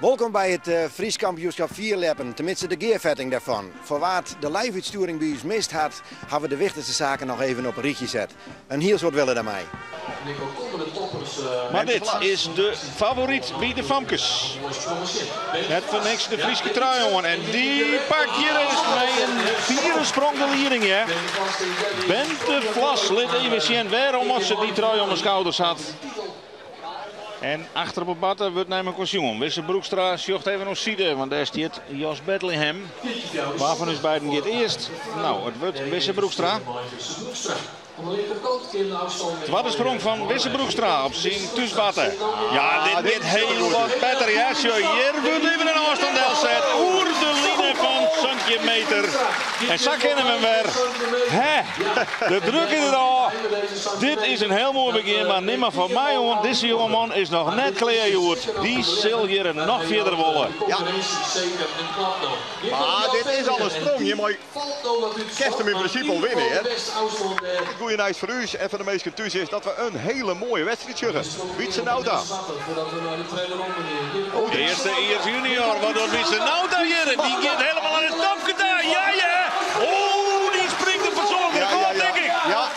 Wolkom by it Frysk kampioenskap fierljeppen, teminsten de gearfetting dêrfan. Foar wa't de live-útstjoering by ús mist hat, hawwe we de wichtichste saken noch even op in rychje set. In hiel soad wille dêrmei. Mar dit is de favoryt by de famkes. Net foar niks de Fryske trui oan en dy pakt hjir ris mei in fiere sprong de lieding hear. Bente Vlas lit even sjen wêrom oft se dy trui om 'e skouders hat. En achter op 'e batte wurdt nei mekoar sjoen. Wisse Broekstra sjocht even oan side, want dêr stiet Jos Bethlehem. Wa fan ús beiden giet earst? No, it wurdt Wisse Broekstra. Twadde sprong fan Wisse Broekstra op syn thúsbatte. Ja, dit giet hiel wat better. Ja, sjoch, hjir wurdt even in ôfstân delset oer de line fan 17 meter. En sa kinne we him wer. Hè, de druk is der ôf. Dit is in hiel moai begjin, mar nim mar fan my oan, dizze jongeman is noch net klear hjoed. Dy sil hjir noch fierder wolle. Ja. Mar dit is al in sprong, hjirmei kinst him yn prinsipe al winne hear. It goede nijs foar ús en foar de minsken thús is dat we in hele moaie wedstriid sjogge. Wietse Nauta. De earste jiers junior, wat docht Wietse Nauta hjir? Dy giet helemaal aan it topke ta. Ja hear! Oeh, dy springt in persoanlik rekôr tink ik. Ja.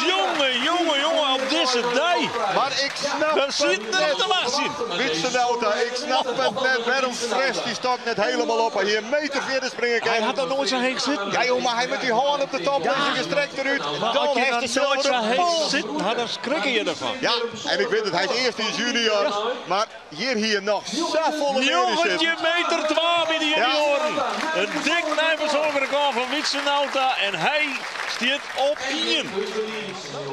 Jonge, jonge, jonge, op dizze dei. Mar ik snap We sieten der op te wachtsjen. Wietse Nauta, ik snap het net. Wêrom frest dy stok net helemaal op? Hy hie in meter fierder springe Hy kinnen. hat noch noait sa heech sitten. Ja joh, mar hy met dy hân op de top Ja. lizze gestrekt derút. Maar Dan as je heeft dan de nooit zilveren sa heech bol. sitten hat, dan skrikke je derfan. Ja, en ik wit it, hy is earste junior, mar hjir hie noch safolle mear yn sitten. 19 meter 2 by de junioren. In dik nij persoanlik rekôr fan Wietse Nauta en hy stiet op ien.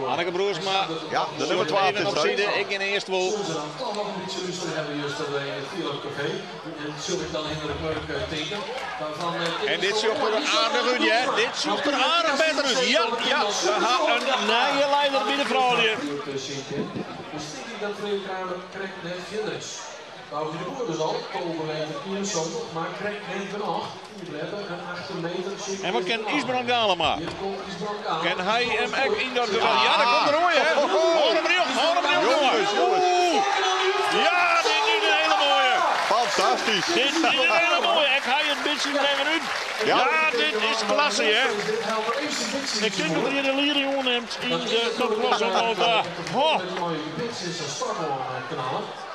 Anneke Broersma, Ja, de nummer 12 even is op dat. side, ik gean earst wol. En dit sjocht der aardich út, hear. Dit sjocht der aardich better út. Ja, ja, we ha in nije leider by de froulju. En wat kin Ysbrand Galema? Kin hy him ek yn dat geweld? Ja, daar komt er oan, hè. Hâld him rjocht, hâld him rjocht, jonge. Jongens, jongens. Oeh. Ja, dit is een hele mooie. Fantastisch. Dit is een hele mooie. Ik ha het bytsje der even út. Ja. Ja, dit is klasse, hè. Ik tink dat er hjir de lieding oernimt yn de topklasse Malta. Ho.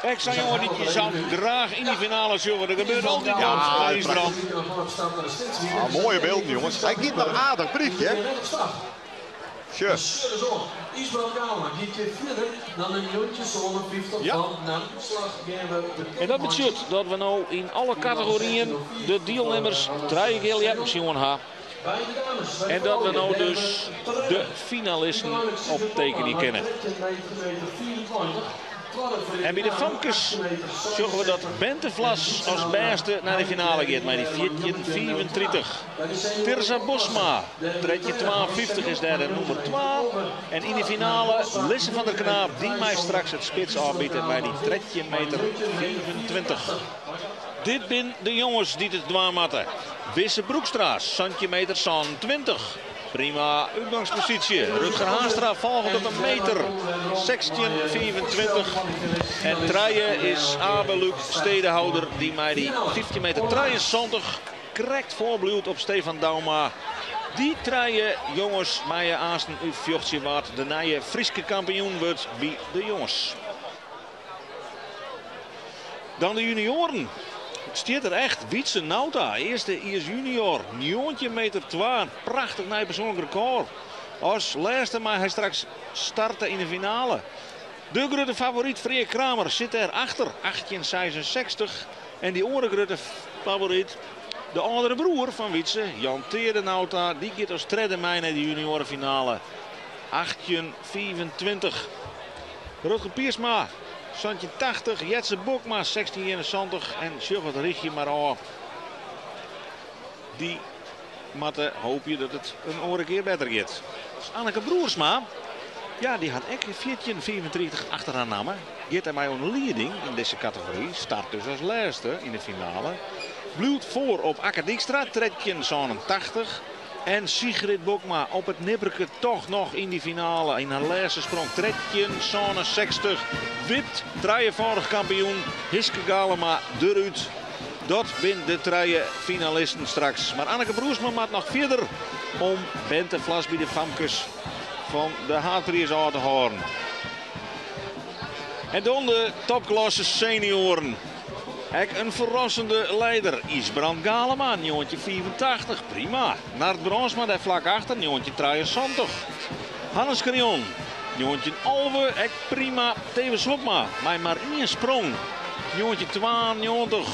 Ek sa'n jonge dy't je sa graach yn die finale sjogge. Der gebeurt altyd wat Ja, by Ysbrand. Ah, mooie beelden, jongens. Hy giet noch aardich bryk, hè. Sjoch. Ja. En dat betsjut dat we no yn alle kategoryen de dielnimmers trije kear ljeppen sjoen ha. En dat we no dus de finalisten optekenje kinne. En by de famkes sjogge we dat Bente Vlas as bêste nei de finale giet mei dy 14,35. Tirza Bosma, 13,52 is dêr de nûmer 2. En yn de finale Lisse van der Knaap, dy mei straks it spits ôfbite mei dy 13 meter 25. Dit bin de jonges dy't it dwaan moatte. Wisse Broekstra, 17 meter 27. Prima útgangsposysje. Rutger Haanstra folget op in meter 16,25. En trije is Abe Luc Stedehouder die mei dy 15 meter 73 krekt foarbliuwt op Stefan Douma. Dy trije jonges meie aansten útfjochtsje wa't de nije Fryske kampioen wurdt by de jonges. Dan de junioren. Het stiet der echt. Wietse Nauta, earste jiers junior, 19 meter 2. Prachtich nij persoanlik rekôr. As lêste mei hy straks starte yn de finale. De grutte favoryt Freark Kramer sit dêr achter, 18,66. En dy oare grutte favoryt, de âldere broer fan Wietse, Jan Teade Nauta, dy giet as tredde mei nei de juniorenfinale, 18,25. Rutger Piersma, 17,80, Jetse Bokma, 16,71 en sjoch it rychje mar ôf. Dy moatte hoopje dat it in oare kear better giet. Anneke Broersma, ja, dy hat ek 14,35 achter har namme. Giet dermei oan de lieding yn dizze kategory, start dus as lêste yn de finale. Bliuwt foar op Akke Dykstra, 13,87. En Sigrid Bokma op it nipperke toch noch yn dy finale yn har lêste sprong, 13,67. Wipt trijefâldich kampioen Hiske Galema derút. Dat binne de trije finalisten straks. Mar Anneke Broersma moat noch fierder om Bente Vlas by de famkes fan de haadpriis ôf te hâlden. En dan de topklasse senioaren. Ek in ferrassende leider, Ysbrand Galema, 1985, prima. Nard Brandsma dêr flak achter, 1973. Hannes Krion, 1911, ek prima. Thewis Hobma mei mar ien sprong, 1992.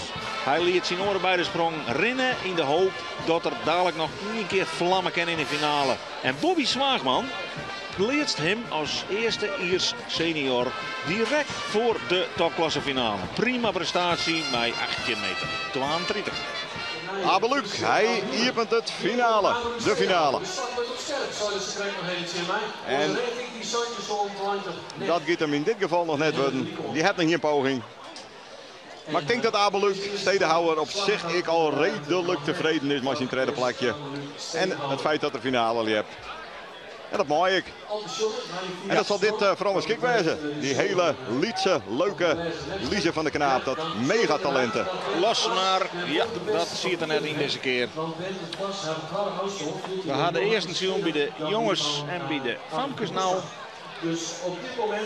Hy liet syn oare beide sprongen rinne yn de hoop dat er dalik noch ien kear flamme kin yn de finale. En Bobby Zwaagman pleatst him as earste jiers senior direkt foar de topklassefinale. Prima prestaasje mei 18 meter 32. Abe Luuk, hy iepent it finale, de finale. En dat giet him yn dit gefal noch net wurden. Dy hat noch gjin poging. Mar ik tink dat Abe Luuk, stedehouwer, op sich ek al reedlik tefreden is mei syn tredde plakje. En it feit dat er finale ljept. En dat mei ik. En dat sil dit foaral in skik wêze. Dy hiele lytse, leuke Lize van der Knaap, dat megatalinte. Los maar, ja, dat siet der net yn dizze kear. We ha de earsten sjoen by de jonges en by de famkes no.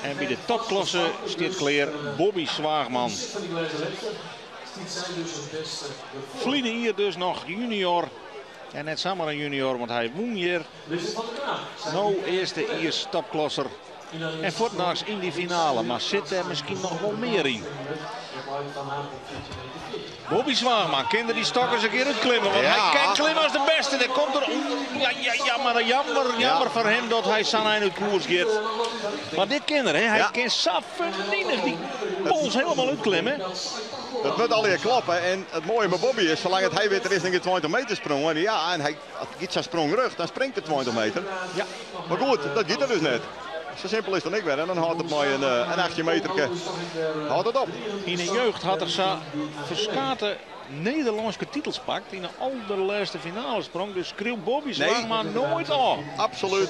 En by de topklasse stiet klear Bobby Zwaagman. Ferline jier dus noch junior. En net samar in junior, want hy wûn hjir. No earste jiers topklasser. En fuortnachts yn dy finale, mar sit dêr miskien noch wol mear yn? Bobby Zwaagman, kin er dy stok ris in kear útklimme? Want hy kin klimme as de bêste. Dêr komt er. Ja, ja, ja, mar jammer, jammer foar him dat hy sa'n ein út koers giet. Mar dit kin er, hè? Hy kin sa ferninich dy pols helemaal útklimme. Dat moat allegear kloppe. En it moaie mei Bobby is, salang't hy wit, der is in 20 meter sprongen. Ja, en hy giet sa'n sprong rjocht, dan springt er 20 meter. Mar goed, dat giet er dus net. Sa simpel is it dan ek wer. En dan hâldt it mei in 18 meterke hâldt it op. Yn de jeugd hat er sa ferskate Nederlânske titels pakt. Yn de alderlêste finale sprong. Dus skriuw Bobby Zwaagman noait ôf. Absoluut.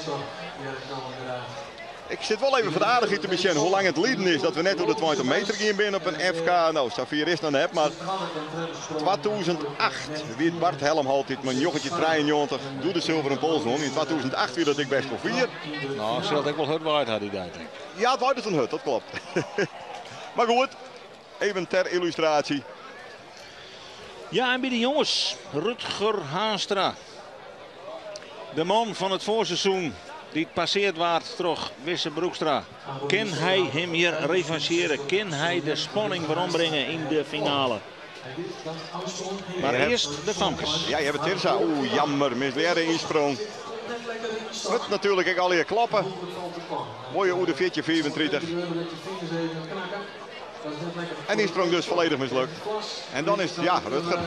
Ik sit wol even foar de aardichheid te besjen hoe lang it liden is dat we net oer de 20 meter gien binne op in FK. No, safier is it noch net, mar 2008 wie it Bart Helmholt dy't mei 1993 doe de Sulveren Pols wûn. Yn 2008 wie dat ek bêst wol fier. No, sil it ek wol hurd waaid ha dy dei, tink ik. Ja, it waaide toen hurd, dat klopt. Mar goed, even ter yllustraasje. Ja, en by de jonges, Rutger Haanstra. De man fan it foarseizoen dy't passeard waard troch Wisse Broekstra. Kin hy him hjir revancheare? Kin hy de spanning werombringe yn de finale? Mar earst de famkes. Ja, je hebt Tirza. Oeh, jammer, mislearre ynsprong. Moat natuerlik ek allegear kloppe. Moaie oer de 14,35. En dy sprong dus folledich mislukt. En dan is it, ja, Rutger.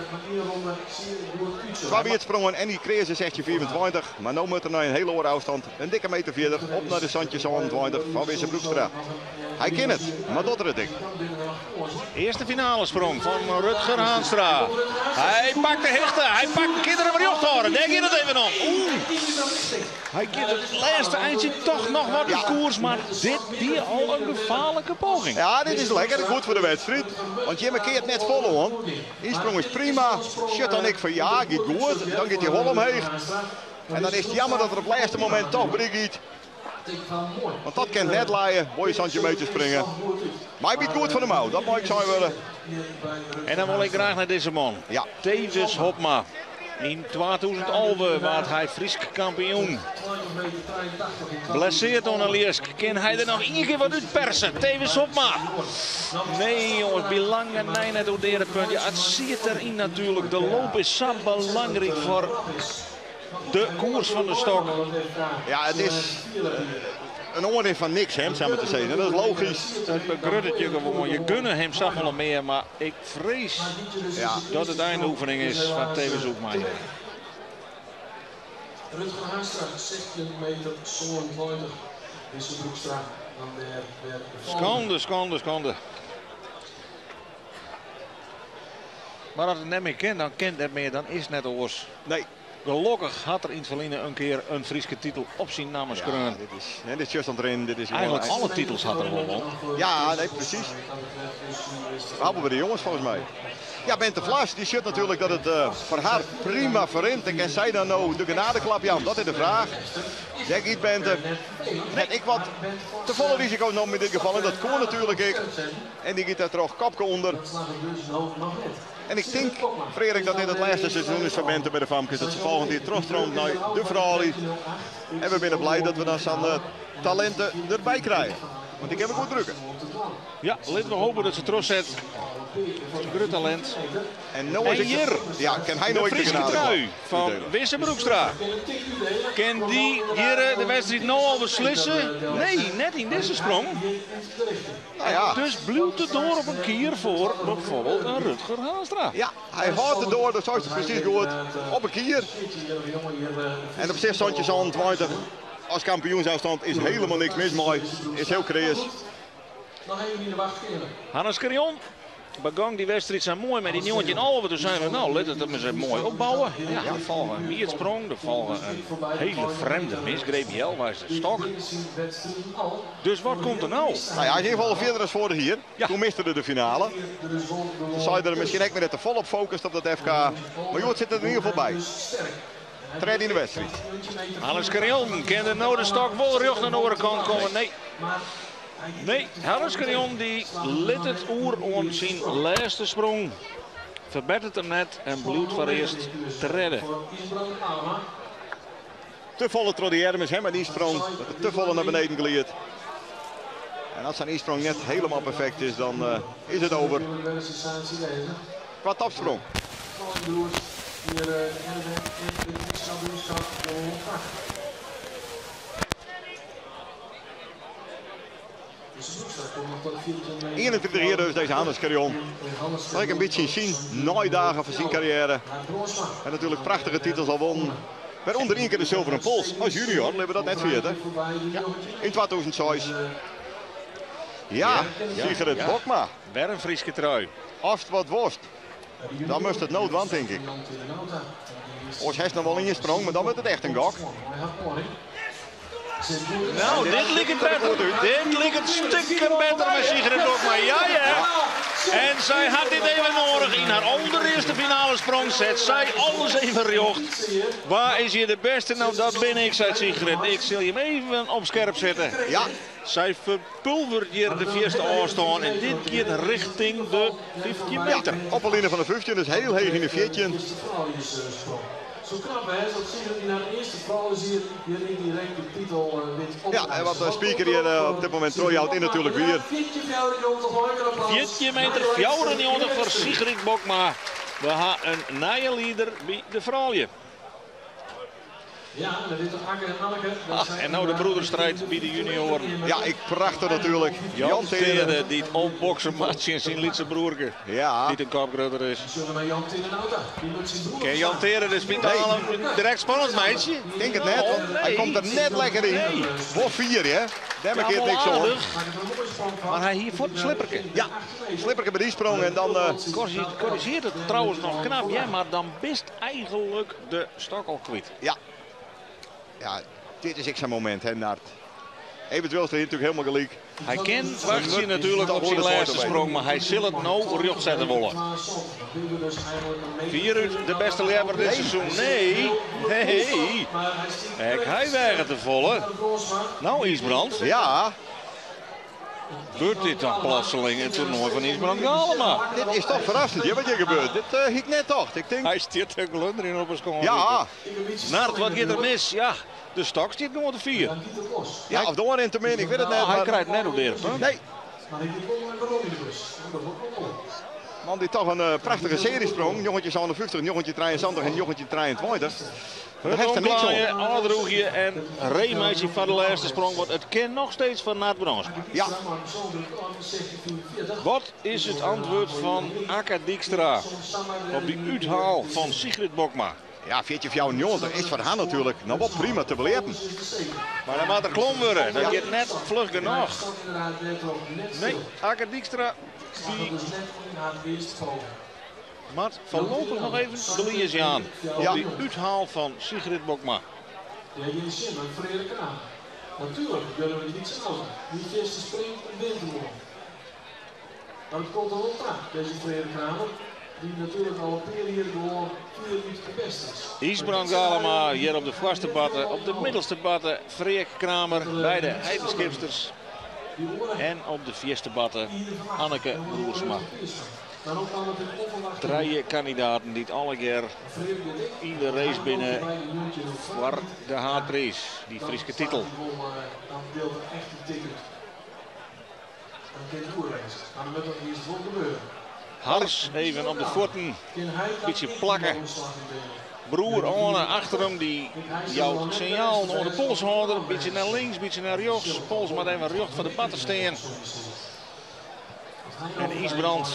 Twa wietsprongen en dy kreaze 16,25. Mar no moat er nei in hiele oare ôfstân, in dikke meter fierder, op nei de 17,27 fan Wisse Broekstra. Hy kin it, mar docht er it ek? Earste finalesprong fan Rutger Haanstra. Hy pakt de hichte, hy pakt, kin er him rjocht hâlde. Dêr giet it even om. Oeh. Hy giet it lêste eintsje toch noch wat út koers, mar dit wie al in gefaarlike poging. Ja, dit is lekker. Goed foar de wedstriid. Want jimme keart net folle oan. Ynsprong is prima. Sjocht dan ek fan ja, giet goed. Dan giet dy hol omheech. En dan is it jammer dat er op it lêste momint toch bryk giet. Want dat kin net lije. Moaie 17 meter springe. Mar hy byt goed fan de mou, dat mei ek sein wurde. En dan wol ik graach nei dizze man. Thewis Hobma. Yn 2011 waard hy Frysk kampioen. Blesseard oan 'e ljisk. Kin hy der noch ien kear wat út perse? Thewis Hobma. Nee jonges, by lange nei net oer it earepunt. Ja, it siet deryn natuerlik. De loop is sa belangryk foar de koers fan de stok. Ja, it is in oanrin fan niks, hè, om sa mar te sizzen. Dat is logysk. It begruttet je gewoan. Je gunne him safolle mear, mar ik frees dat it einoefening is foar Thewis Hobma. Rutger Haanstra, 16 meter 27, Wisse Broekstra. Skande, skande, skande. Mar as it net mear kin, dan kin it net mear. Dan is it net oars. Nee. Gelokkich hat er yn it ferline in kear in Fryske titel op syn namme skreaun. Ja, dit is, nee, dit is just oan it rinnen. Dit is gewoan Eigenlijk alle titels hat er wol won. Ja, nee, presys. Behalve by de jonges folgens my. Ja, Bente Vlas, dy sjocht natuerlik dat it foar har prima ferrint. En kin sy dan no de genadeklap jaan? Dat is de fraach. Dêr giet Bente. Hat ek wat te folle risiko nommen yn dit gefal. En dat koe natuerlik ek. En dy giet dêrtroch kopke ûnder. En ik tink, Freark, dat dit it lêste seizoen is foar Bente by de famkes. Dat se folgjend jier trochstroomt nei de froulju. En we binne blij dat we dan sa'n talinte derby krije. Want dy kinne we goed brûke. Ja, litte we hoopje dat se trochset. It is in grut talint. En no is En hjir, ja, kin hy de no ek de Fryske genadeklap trui fan útdele. Wisse Broekstra. Kin dy hjir de wedstriid no al beslisse? Nee, net yn dizze sprong. Nou ja. Dus bliuwt de doar op in kier foar bijvoorbeeld in Rutger Haanstra. Ja, hy hâldt de doar, dat seist presys goed, op in kier. En op sich 17-20 as kampioensôfstân is helemaal niks mis mei. Is hiel kreas. Hannes Carrion begong dy wedstriid sa moai mei dy 19-11. Toen seinen we, nou, lit it him ris even moai opbouwe. Ja, der folge in miedsprong, der folge in hiele frjemde misgreep healweis de stok. Dus wat komt der no? Nou ja, hy is yn ieder gefal fierder as foarich jier. Ja. Toen miste er de finale. Toen sei er miskien ek net te fol op focust op dat FK. Mar hjoed sit er der yn ieder gefal by. Tredde yn de wedstriid. Hannes Carrion kin der no de stok wol rjocht oan de oare kant komme? Nee. Nee, Hannes Carrion dy lit it oer oan syn lêste sprong. Ferbetteret him net en bliuwt foarearst tredde. Te folle troch de earms, hè, mei dy sprong. Dat er te folle nei beneden glied. En as sa'n ynsprong net hielendal perfekt is, dan is it over. Kwa topsprong. 31 jier dus dizze Hannes Carrion. Noch ek in bytsje yn syn neidagen fan syn karriêre. En natuerlik prachtige titels al wûn. Wêrûnder ien kear de Sulveren Pols as junior, litte we dat net ferjitte. Ja. Yn 2006. Ja, Sigrid Bokma. Wer in Fryske trui. Ast wat wolst, dan moatst it no dwaan, tink ik. Oars hast noch wol ien sprong, mar dan wurdt it echt in gok. Nou, dit liket better. Dit liket stikken better mei Sigrid Bokma. Ja, ja. En sy hat dit even nedich. Yn har alderearste finalesprong set sy alles even rjocht. Wa is hjir de bêste? Nou, dat bin ik, seit Sigrid. Ik sil jim even op skerp sette. Ja. Sy ferpulveret hjir de fierste ôfstân en dit giet richting de 15 meter. Ja, op de line fan de 15, dus hiel heech yn de 14. Ja, en wat de speaker hjir op dit momint trochjout is natuerlik wier. 14 meter 94 foar Sigrid Bokma. We ha in nije lieder by de froulju. Ach, en no de broederstrijd by de junioaren. Ja, ek prachtich natuerlik. Jan Teerde dy't opbokse moat tsjin syn lytse broerke. Ja. Dy't in kop grutter is. Kin Jan Teerde de finale direkt spannend meitsje? Ik tink it net, want hy komt der net lekker yn. Nee. Wol fier, hè? Dêr Ja, keart wol niks oan. aardich. Mar hy hie fuort in slipperke. Ja, slipperke by dy sprong en dan Korrigearret it trouwens noch knap, ja, mar dan bist eigentlik de stok al kwyt. Ja. Ja, dit is ek sa'n momint, hè, Nard. Eventueel is er hier natuerlik hielendal gelyk. Hy kin wachtsje natuerlik op syn lêste sprong, mar hy sil it no rjocht sette wolle. Fierút de bêste ljepper dit seizoen. Nee, nee. Ek hy weaget te folle. Nou, Ysbrand. Ja. Wurdt dit dan plotseling it toernoai fan Ysbrand Galema? Dit is toch ferrassend, ja, wat hjir gebeurt. Dit hie ik net tocht. Ik tink... Hy stiet te glunderjen op 'e skâns. Ja. Nard, wat giet der mis? Ja, de stok stiet gewoan te fier. Ja, of de oar rint te min, ik wit it net. Nou, hy mar krijt net op de punt. Nee. Man die toch in prachtige seriesprong. 1957, 1973 en 1923. Daar heeft er niks Omklaaien, oan. ôfdrûgje en reemeitsje foar de lêste sprong. Want it kin noch steeds fan Nard Brandsma. Ja. Wat is it antwurd fan Akka Dykstra op dy úthaal fan Sigrid Bokma? Ja, 14,94 is foar har natuerlik noch wol prima te beljeppen. Mar dan moat der klom wurde. Dat giet net fluch genôch. Nee, Akke Dykstra die moat foarlopich noch even belies jaan op dy úthaal fan Sigrid Bokma. Ysbrand Galama hjir op de foarste batte, op de middelste batte Freark Kramer by de Heidenskipsters en op de fierste batte Anneke Broersma. Trije kandidaten dy't allegear yn de race binne foar de haadpriis, dy Fryske titel. Hars even op de fuotten, bytsje plakke. Broer Oane achter him, dy jout sinjalen oan de polshâlder. Bytsje nei links, bytsje nei rjochts. Pols moat even rjocht foar de batter stean. En Ysbrand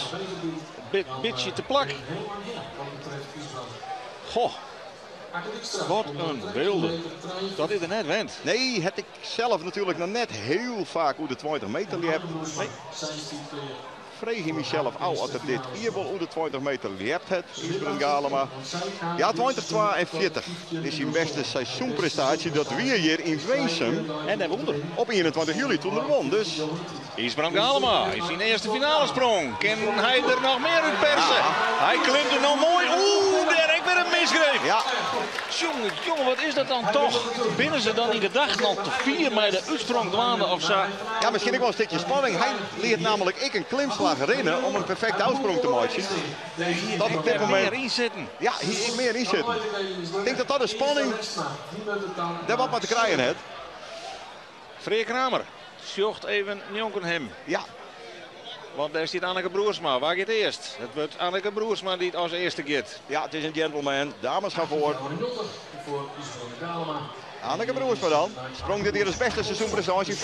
bytsje te plak. Goh, wat in beelden. Dat is er net wend. Nee, het ik zelf natuurlijk nog net heel vaak oer de 20 meter ljept. Nee. Freegje je mezelf af of er dit hier wel oer de 20 meter ljept het, Ysbrand Galama. Ja, 2042 is zijn beste seizoenprestatie. Dat wie hier in Winsum. En hij won er. Op 21 juli toen er won. Dus Ysbrand Galama is zijn eerste finale sprong. Kan hij er nog meer uit persen? Ja. Hij klimt er nog mooi. Oeh, daar ik weer een misgreep. Ja. Jongen, jongen, wat is dat dan toch? Binnen ze dan in gedachten al te vier met de uitsprong dwaande of zo? Ja, misschien ook wel een stukje spanning. Hij leert namelijk ik een klimslag rennen om een perfecte uitsprong te maken. Dat op dit moment meer inzetten. Ja, hier meer inzetten. Ik denk dat dat de spanning daar wat maar te krijgen heeft. Freark Kramer zocht even njonken hem. Ja. Want daar zit Anneke Broersma. Waar gaat eerst? Het wordt Anneke Broersma die het als eerste gaat. Ja, het is een gentleman. Dames gaan voor. Anneke Broersma dan. Sprong dit hier als beste seizoenprestatie. 15-0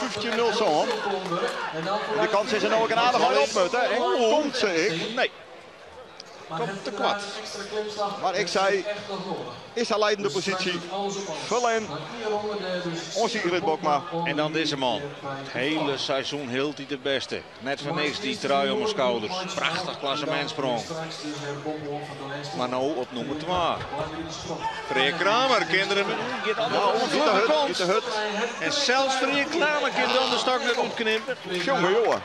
zo. De kans is er nou ook een aardige opmutten. En komt ze ik? Nee. Komt te kwad. Maar ik zei, is haar leidende positie. Vullen. Onze Sigrid Bokma. En dan deze man. Het hele seizoen hield hij de beste. Net voor niks die trui om mijn schouders. Prachtig klassementsprong. Maar nou op nummer 2. Freark Kramer, kinderen. Gaat allemaal Nou, om de kant. de hut. En zelfs Freark Kramer kan dan de stok net ontknippen. Jongen, jongen.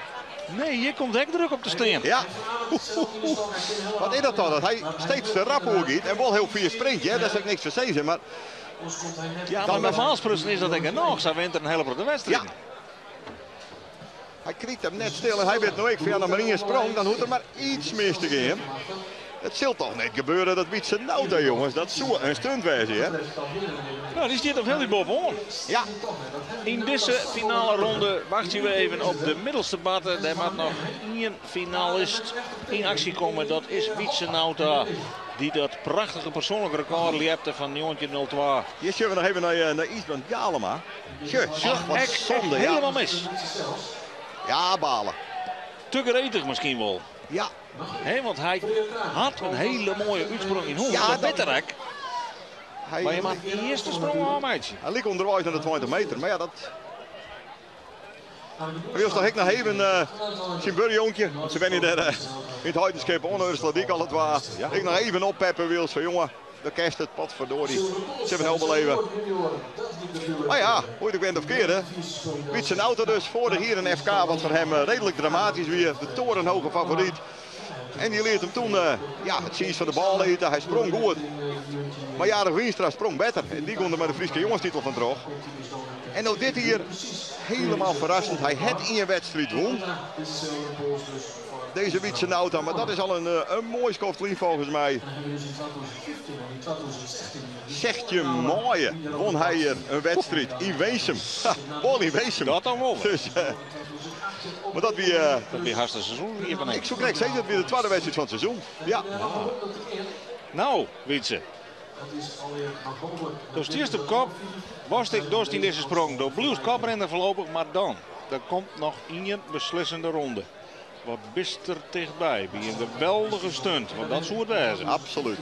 Nee, hier komt echt druk op de steen. Ja. Wat is dat dan? Dat hij steeds de rap gaat en wel heel vier springt. Hè? Dat is ook niks voor zeggen, maar... Ja, maar normaal gesproken is dat ik nog. Zij wint een hele grote wedstrijd. Ja. Hij kriet hem net stil en hij weet nooit via de marine sprong. Dan hoeft er maar iets mis te gaan. Het zal toch net gebeuren dat Wietse Nauta, jongens. Dat zou een stunt wezen, hè? Nou, die zit op heel die bovenaan. Ja. In deze finale ronde wachten we even op de middelste batten. Daar moet nog één finalist in actie komen. Dat is Wietse Nauta. Die dat prachtige persoonlijk record liepte van 1902. Hier zullen we nog even naar Ysbrand Galama. Tjie, Tjie, wat echt zonde, ja. Helemaal mis. Ja, balen. Te gretig misschien wel. Ja. He, want hij had een hele mooie uitsprong in Hoorn. Ja, dat dat weet ik. Hij Maar je maakt de eerste sprong al, meidje. Hij liep onderwijs naar de 20 meter, maar ja, dat... Hij was toch ik nog even zijn buurjonkje, want ze ben hier daar in het Heidenschip, onrustig, die al het waar. Ja. Ik nog even oppeppen wil, zo jongen, de kerst het pad verdorie. Ze hebben heel beleven. Maar ja, hoe je het ook bent of keer, hè. Wietse Nauta dus, vorig hier een FK, wat voor hem redelijk dramatisch weer. De torenhoge favoriet. En die leert hem toen het zien van de bal eten. Hij sprong goed. Maar Jarig Wienstra sprong beter. En die kon er met de Friese jongenstitel van terug. En ook dit hier, helemaal verrassend. Hij had in een wedstrijd won. Deze Wietse Nauta, maar dat is al een mooi skoftlien volgens mij. Zegt je mooie, won hij hier een wedstrijd in Winsum. Ha, bal in Winsum. Dat dan wel. Dus, maar dat wie, dat wie hartstikke seizoen hier van Ik zoek rechts, hè, dat weer de tweede wedstrijd van het seizoen. Ja. Nou, Wietse. Dus het eerste op kop. Was ik door in deze sprong. Door Blues koprenner voorlopig, maar dan. Er komt nog één beslissende ronde. Wat bist er dichtbij. Bij een geweldige stunt, want dat soort wijze. Absoluut.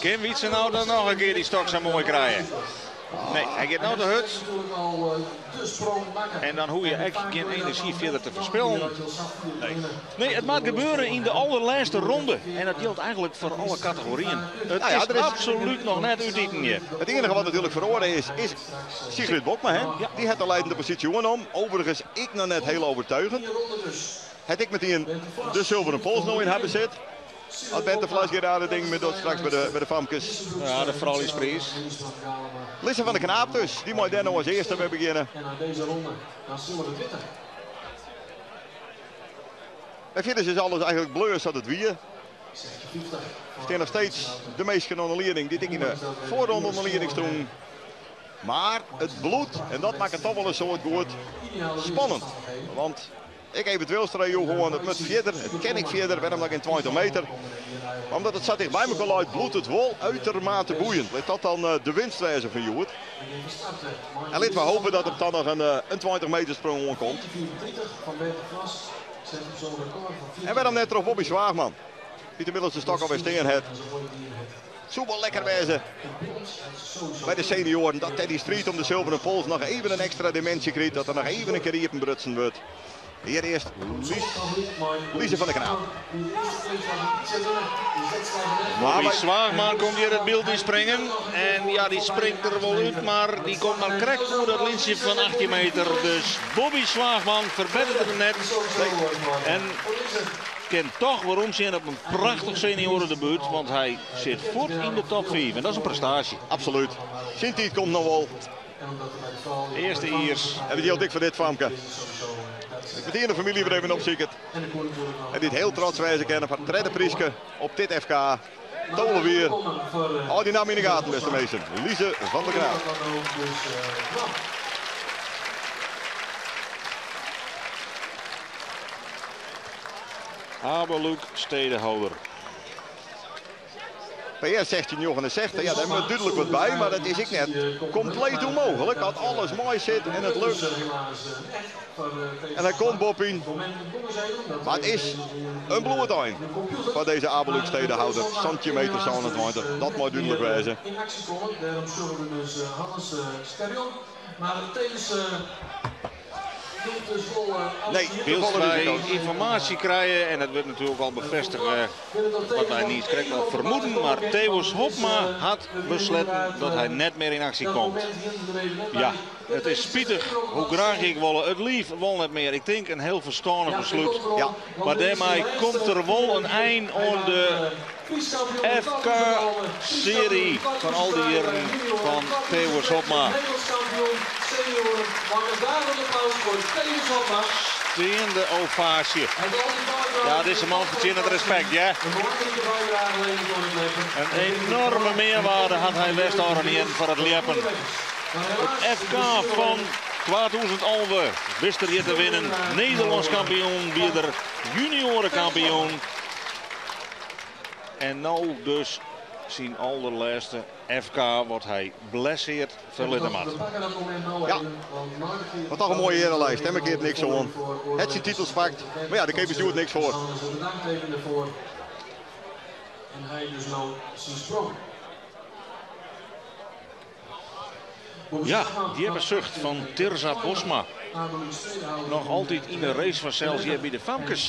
Kin Wietse nou dan noch in kear dy stok sa moai krije? Nee, hy giet no te hurd. En dan hoech je ek gjin enerzjy fierder te ferspillen. Nee. Nee, it moat gebeure yn de allerlêste ronde. En dat jildt eigentlik foar alle kategoryen. It Nou ja, is er is- absolút noch net útiten hjir. Het enige wat natuurlijk feroare is, is Sigrid Bokma. Hè? Ja. Dy hat de leidende positie oernommen. Overigens, ik noch net hiel oertsjûgjend. Hat ek metien de Sulveren Pols no yn har besit. As Bente Vlas gjin rare dingen mear docht straks by de famkes. Ja, de frouljuspriis. Lisse van der Knaap dus, dy mei dêr no as earste wer begjinne. En fierders is alles eigentlik bleaun sa't it wie. Stean noch steeds de minsken oan de lieding dy't ek yn de foarronde oan de lieding stoenen. Mar it bliuwt, en dat makket toch wol in soad goed, spannend. Want ik even Wilstra joech oan, it moat fierder, it kin ek fierder, wêrom dan gjin 20 meter? Mar omdat it sa tichtby mekoar leit, bliuwt it wol uitermate boeiend. Lit dat dan de winst wêze fan hjoed. En litte we hoopje dat der dan noch in 20 meter sprong oankomt. En wêrom net troch Bobby Zwaagman, dy't ynmiddels de stok alwer stean hat. Soe wol lekker wêze by de senioaren dat dy striid om de Sulveren Pols noch even in ekstra diminsje krijt, dat der noch even in kear iepenbrutsen wurdt. Hjir earst Lies, Lise van der Knaap. Bobby Zwaagman komt hjir it byld yn springen. En ja, dy springt der wol út, mar dy komt mar krekt oer dat lyntsje fan 18 meter. Dus Bobby Zwaagman ferbetteret him net. En kin toch weromsjen op in prachtich senioaredebút, want hy sit fuort yn de top 5. En dat is in prestaasje. Absolút. Syn tiid komt noch wol. Earste jiers. En dat jildt ek foar dit famke. Ik de famylje wer even opsiket. En dy't hiel trots wêze kinne foar it tredde pryske op dit FK. Tolewier. Hâld dy namme yn de gaten, bêste minsken. Lise van der Knaap. Abeluuk Stedehouder. PR 1669, ja, dêr moat dúdlik wat by, mar dat is ek net kompleet ûnmooglik. As alles moai sit en it lukt. En dan komt Bob yn. Mar it is in bloedein foar dizze Abeluuk Stedehouder. 17 meter 27, dat moat dúdlik wêze. In aksje komme. Dêrom sjogge we dus Hannes Scherjon. Mar tevens Nee, Wylst wy ynformaasje krije, en dat wurdt natuerlik al befêstige wat wy niis krekt al fermoeden, mar Theus Hopma hat besletten dat hy net mear yn aksje komt. Ja, it is spitich hoe graach ik wol, it liif wol net mear. Ik tink in hiel ferstannich beslút. Ja. Mar dêrmei komt der wol in ein oan de FK-searje fan al dy jierren fan Theus Hopma. Steande ovaasje. Ja, dizze man fertsjinnet respekt, ja. In enoarme mearwearde hat hy west ôfrûne jierren foar it ljeppen. It FK fan 2011 wist er hjir te winnen. Nederlânsk kampioen wie er, juniorenkampioen. En no dus syn alderlêste FK wat hy blessearre ferlitte moat. Ja, wat toch in moaie earelijst. Hè, keart niks oan. Hat syn titels pakt. Mar ja, dêr kin bestjoer niks foar. En hy dus no syn sprong. Ja, djippe sucht fan Tirza Bosma. Noch altyd yn de race fansels hjir by de famkes.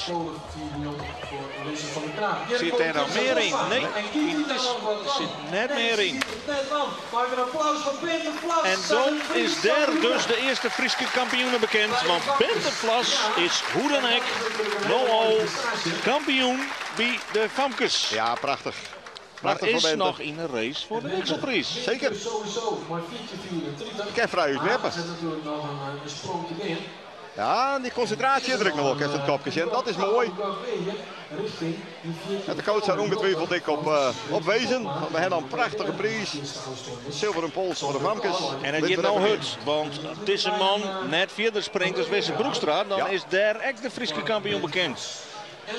Sit dêr noch mear yn? Nee, it sit net mear yn. En dan is dêr dus de earste Fryske kampioen bekend. Want Bente Vlas is hoe dan ek no al kampioen by de famkes. Ja, prachtich. Mar Prachtich is foar Bente. noch yn de race foar de wikselpriis. Seker. Kin frij útljeppe. Ja, dy konsintraasje is der ek noch wol, kinst it kopke sjen. Dat is moai. En de coach hat ûngetwivele ek op wezen. Want we hawwe dan in prachtige priis. Sulveren pols foar de famkes. En it giet no hurd, want dizze man net fierder springt as Wisse Broekstra, dan Ja. is dêr ek de Fryske kampioen bekend.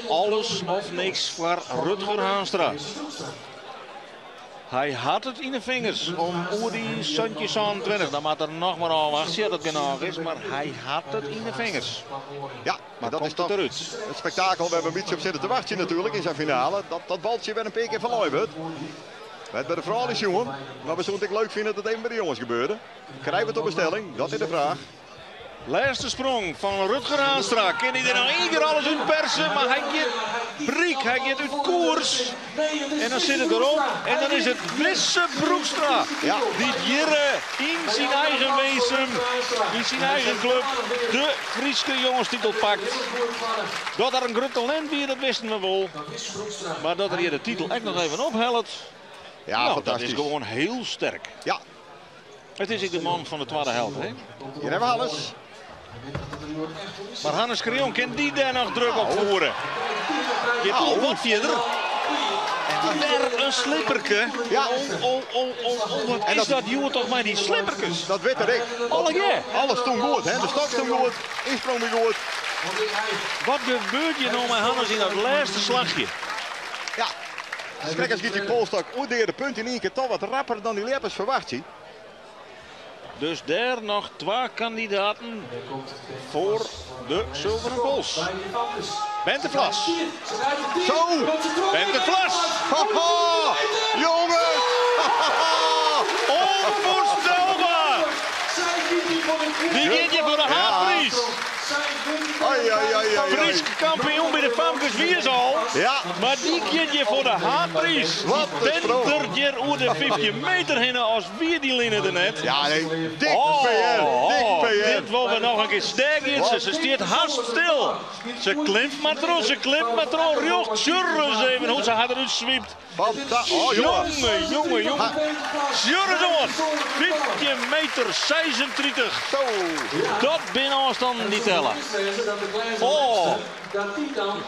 Alles of niks foar Rutger Haanstra. Hy hat it yn 'e fingers om oer dy 17,27. Dan moat er noch mar ôfwachtsje oft it genôch is, mar hy hat it yn 'e fingers. Ja, Maar dat komt is toch it derút? het spektakel waar we een beetje op zitten te wachten natuurlijk in zijn finale. Dat dat baltje weer een paar keer verloren wordt. Werd bij de vrouwen jongen. Maar we zullen het ook leuk vinden dat het even bij de jongens gebeurde. Krijgen we het op bestelling? Dat is de vraag. Laatste sprong van Rutger Haanstra. Kan hij er nog één keer alles uit persen? Maar hij gaat briek, hij gaat uit koers. En dan zit het erop. En dan is het Wisse Broekstra. Ja. Die Jirre in zijn eigen wezen, in zijn eigen club, de Frieske jongenstitel pakt. Dat er een groot talent weer, dat wisten we wel. Maar dat er hier de titel echt nog even ophelpt. Ja, nou, dat is fantastisch. gewoon heel sterk. Ja, Het is ook de man van de tweede helft, hè? hier hebben we alles. Maar Hannes Creon, kan die daar nog druk op voeren? Je Nou. wat verder. En weer een slipperke. Ja. Oh, oh, oh, oh, oh, wat En is dat- dat, joh, toch maar die slipperkes. Dat weet ik. Alle keer. Alles stond goed, hè? De stok stond goed, insprong weer goed. Wat gebeurt je nou met Hannes in dat laatste slagje? Ja. Schrikkers giet die polstok oer de punt in één keer toch wat rapper dan die leppers verwacht, zie. Dus daar nog twee kandidaten voor de zilveren pols. Bente Vlas. Zo! Bente Vlas. Haha! Jongens! Haha! Onvoorstelbaar. Die gaat je voor de haatprijs. Ai, ai, ai, ai, ai. Friesk kampioen bij de Famkes Wiersal. Ja. Maar die gaat je voor de haatprijs. Wat een sprong. Dendert je oer de 50 meter heen als wie die line er net. Ja, nee, dik Oh, PR, dik oh, PR. dit wil we nog een keer sterk in. Ze stiert haast stil. Ze klimt maar tro, ze klimt maar tro. Rjocht, tjurre eens even hoe ze haar eruit zwiept. Fanta oh, jongen. Jongen, jongen, jongen. Tjurre door. 15 meter 36. Zo. Dat binnen afstanden niet tellen. Oh.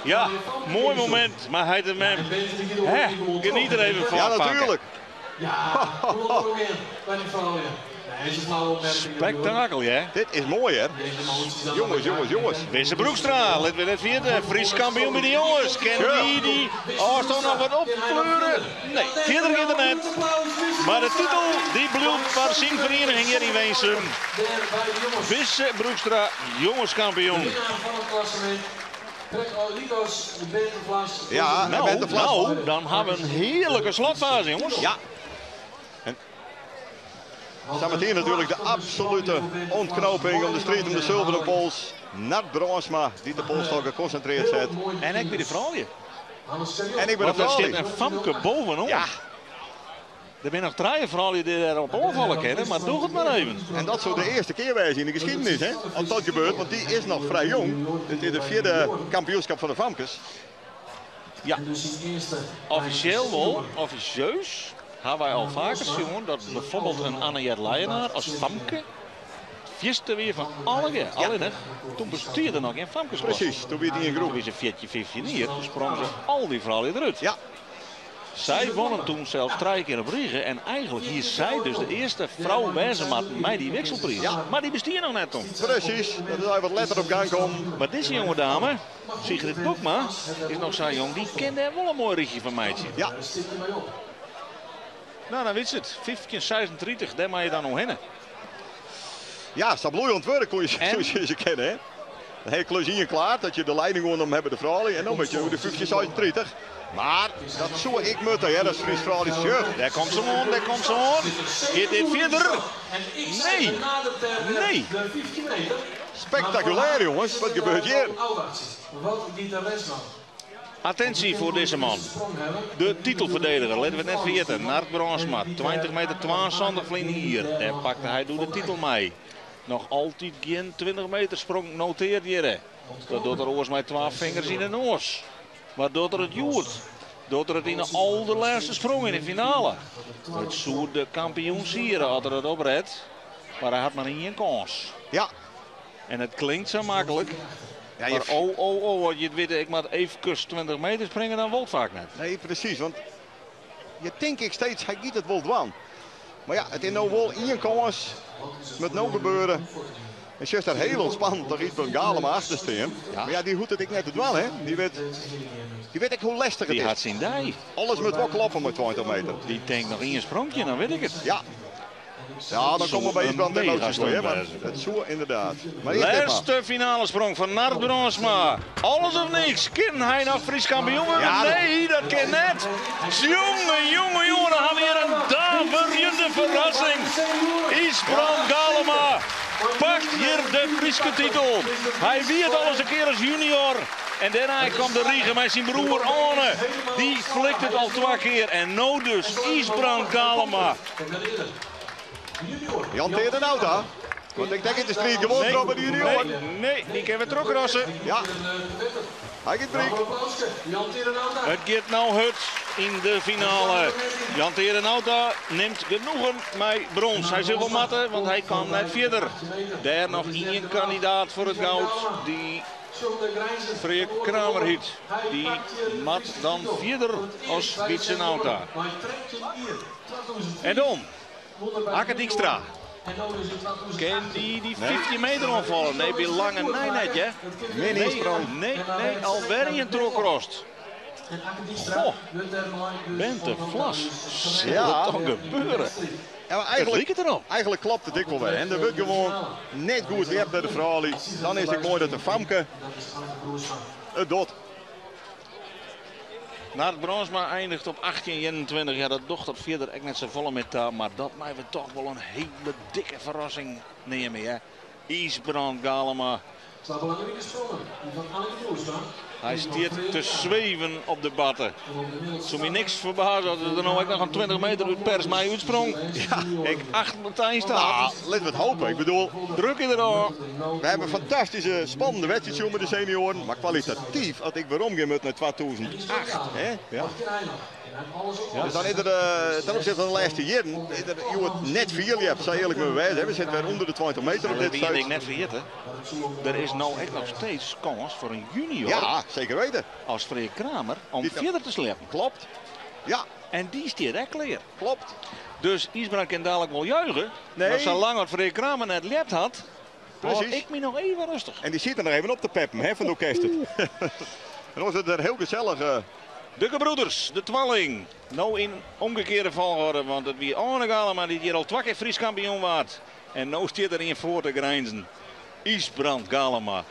Ja, mooi moment. Maar hij de mem. Hè, geniet er even van. Ja, Vakken. natuurlijk. Ja, kom er ook in bij die vrouwen. Nee, is een flauwe opmerking. Spektakel, hè? Dit is mooi, hè? Jongens, jongens, jongens. Wisse Broekstra, let we net vierde. Fries kampioen bij de jongens. Ken die die afstand nog wat opkleuren? Nee, verder gaat het net. Maar de titel die bloedt voor zijn vereniging hier in Weensum. Wisse Broekstra, jongenskampioen. Ja, en Nou, Bente Vlas. nou, dan hebben we een heerlijke slotfase, jongens. Ja. En Zometeen natuurlijk de absolute ontknoping om de strijd om de zilveren pols. Nart Bronsma, die de polstok geconcentreerd zet. En ik ben de vrouwen. En ik ben de Want daar vrouw. zit een famke bovenop. Ja. Er zijn nog drie vrouwen die daarop aanvallen kennen, maar doe het maar even. En dat zou de eerste keer wijzen in de geschiedenis, hè? Als dat gebeurt, want die is nog vrij jong. Dit is de vierde kampioenschap van de Famkes. Ja. Officieel wel, officieus, hebben wij al vaker gezien dat bijvoorbeeld een Anne-Jet Leijenaar als famke viste weer van alle keer. Alleen hè, toen bestierde nog geen famkes. Precies, toen werd hij in groep. Toen is een 14, 15 hier, toen sprongen ze al die vrouwen eruit. Ja. Zij wonnen toen zelfs drie keer op Riegen. En eigenlijk hier zij dus de eerste vrouw wijzenmaat mij die wisselprijs. Ja. Maar die bestier nog net toen. Precies, dat is wat letter op gang komt. Maar deze jonge dame, Sigrid Boekma, is nog zo'n jong. Die kende er wel een mooi richtje van meidje. Ja. Nou, dan weet ze het. 15, 36, daar mag je dan nog heen. Ja, Sabloei ontwerp kon je, En? zo je ze kennen, hè? De hele klus hier klaar, dat je de leiding gewoon om hebben de vrouwen. En dan moet je de 15, 36. Maar dat zou ik moeten, hè? Dat is Fries vrouw die shirt. Daar komt ze aan, daar komt ze aan. Gaat dit verder? Nee. Nee. Spectaculair, jongens. Wat gebeurt hier? Wat die de rest man. Attentie voor deze man. De titelverdediger, laten we het net vergeten. Nart Bronsma, 20 meter 72 vliegen hier. Daar pakte hij door de titel mee. Nog altijd geen 20 meter sprong noteert hier. hè. Dat doet er oors met 12 vingers in de noors. Maar doet er het joert. Doet er het in de allerlaatste sprong in de finale. Het zoer de kampioen sieren had er het opredt. Maar hij had maar één kans. Ja. En het klinkt zo makkelijk. Ja, je Maar oh, oh, oh, wat je het weet, ik moet even kus 20 meter springen, dan wordt vaak net. Nee, precies. Want je denkt ik steeds, hij giet het wel dwan. Maar ja, het is nou wel één kans. Het moet nou gebeuren. En sjochst daar heel ontspannen toch Ysbrand Galema achter stean. Ja. Mar ja, dy hoecht it ek net te dwaan, hè. Dy wit, dy wit ek hoe lestich it Dy is. hat syn dei. Alles moat wol kloppe mei 20 meter. Dy tinkt noch ien spronkje, dan wit ik it. Ja. Ja, dan komme we by Soe Ysbrand een emoties mega voor, hè, maar stunt wêze. it soe ynderdaad. Mar earst dit mar. Lêste finalesprong fan Nard Brandsma. Alles of niks. Kin hy noch Frysk kampioen wurde? Ja, dat- Nee, dat kin net. Jonge, jonge, jonge, dan ha we hjir in daverjende ferrassing. Ysbrand Galema pakt hjir de Fryske titel. Hy wie it al ris in kear as junior. En dêrnei kaam de rige mei syn broer Arne. Dy flikt it al twa kear. En no dus Ysbrand Galema. Jan Teade Nauta. Want ik denk in de striid gewoan troch by de junior. Nee, nee, dy kinne we trochkrasse. Ja. Hy giet bryk. It giet no hurd yn de finale. Jan Teade Nauta nimt genoegen mei brons. Hy sil wol moatte, want hy kaam net fierder. Dêr noch ien kandidaat foar it goud, dy Freark Kramer hyt. Dy moat dan fierder as Wietse Nauta. En dan Akke Dykstra. Kin dy dy 15 meter oanfalle? Nee, by lange nei net, hè? Min Nee, ynsprong. nee, nee, alwer ien trochkrast. Goh, Bente Vlas. Sil Ja. dat dan gebeuren? Ja, maar Het eigenlijk, liket derop. eigenlijk klopt it ek wol wer. En der wurdt gewoan net goed ljept by de froulju. Dan is it moai dat de famke it docht. Nard Brandsma eindiget op 18,21. Ja, dat docht dat fierder ek net safolle mear ta. Mar dat meie we dochs wol in hiele dikke ferrassing neame. Hè? Ysbrand Galema. Twa belangrike sprongen. Dy fan Anneke Broersma. Hy stiet te sweven op de batte. Soe my niks ferbaze as er der no ek noch in 20 meter út pers mei útsprong. Ja. Ik acht meteen staat. Nou, litte we it hoopje. Ik bedoel, Druk in erop. we hawwe in fantastyske, spannende wedstriid mei de senioaren. Mar kwalitatyf, as ik weromgean moat nei 2008. Hè? Ja. Dus dan is der, ten opzichte fan de lêste jierren, is der hjoed net folle ljept, sa earlik moatte we wêze. Hè. We sitte wer ûnder de 20 meter op Dat dit wie ik stuit. net ferjitten. Der is no ek noch steeds kâns foar in junior Ja, seker witten. as Freark Kramer om Die- fierder te sleppen. Kloppet. Ja, En dy stiet ek klear. kloppet. Dus Ysbrand kin dalik wol juiche. Nee. Mar salang as Freark Kramer net ljept hat, Precies. hâld ik my noch even rêstich. En dy sit der noch even op te peppen, hè, fan de orkest. En dan is it der hiel gesellich. De gebroeders, de twalling. No yn omkearde folchoarder, want it wie Arne Galema dy't hjir al twa kear Frysk kampioen waard. En no stiet der ien foar te grinzen. Ysbrand Galema.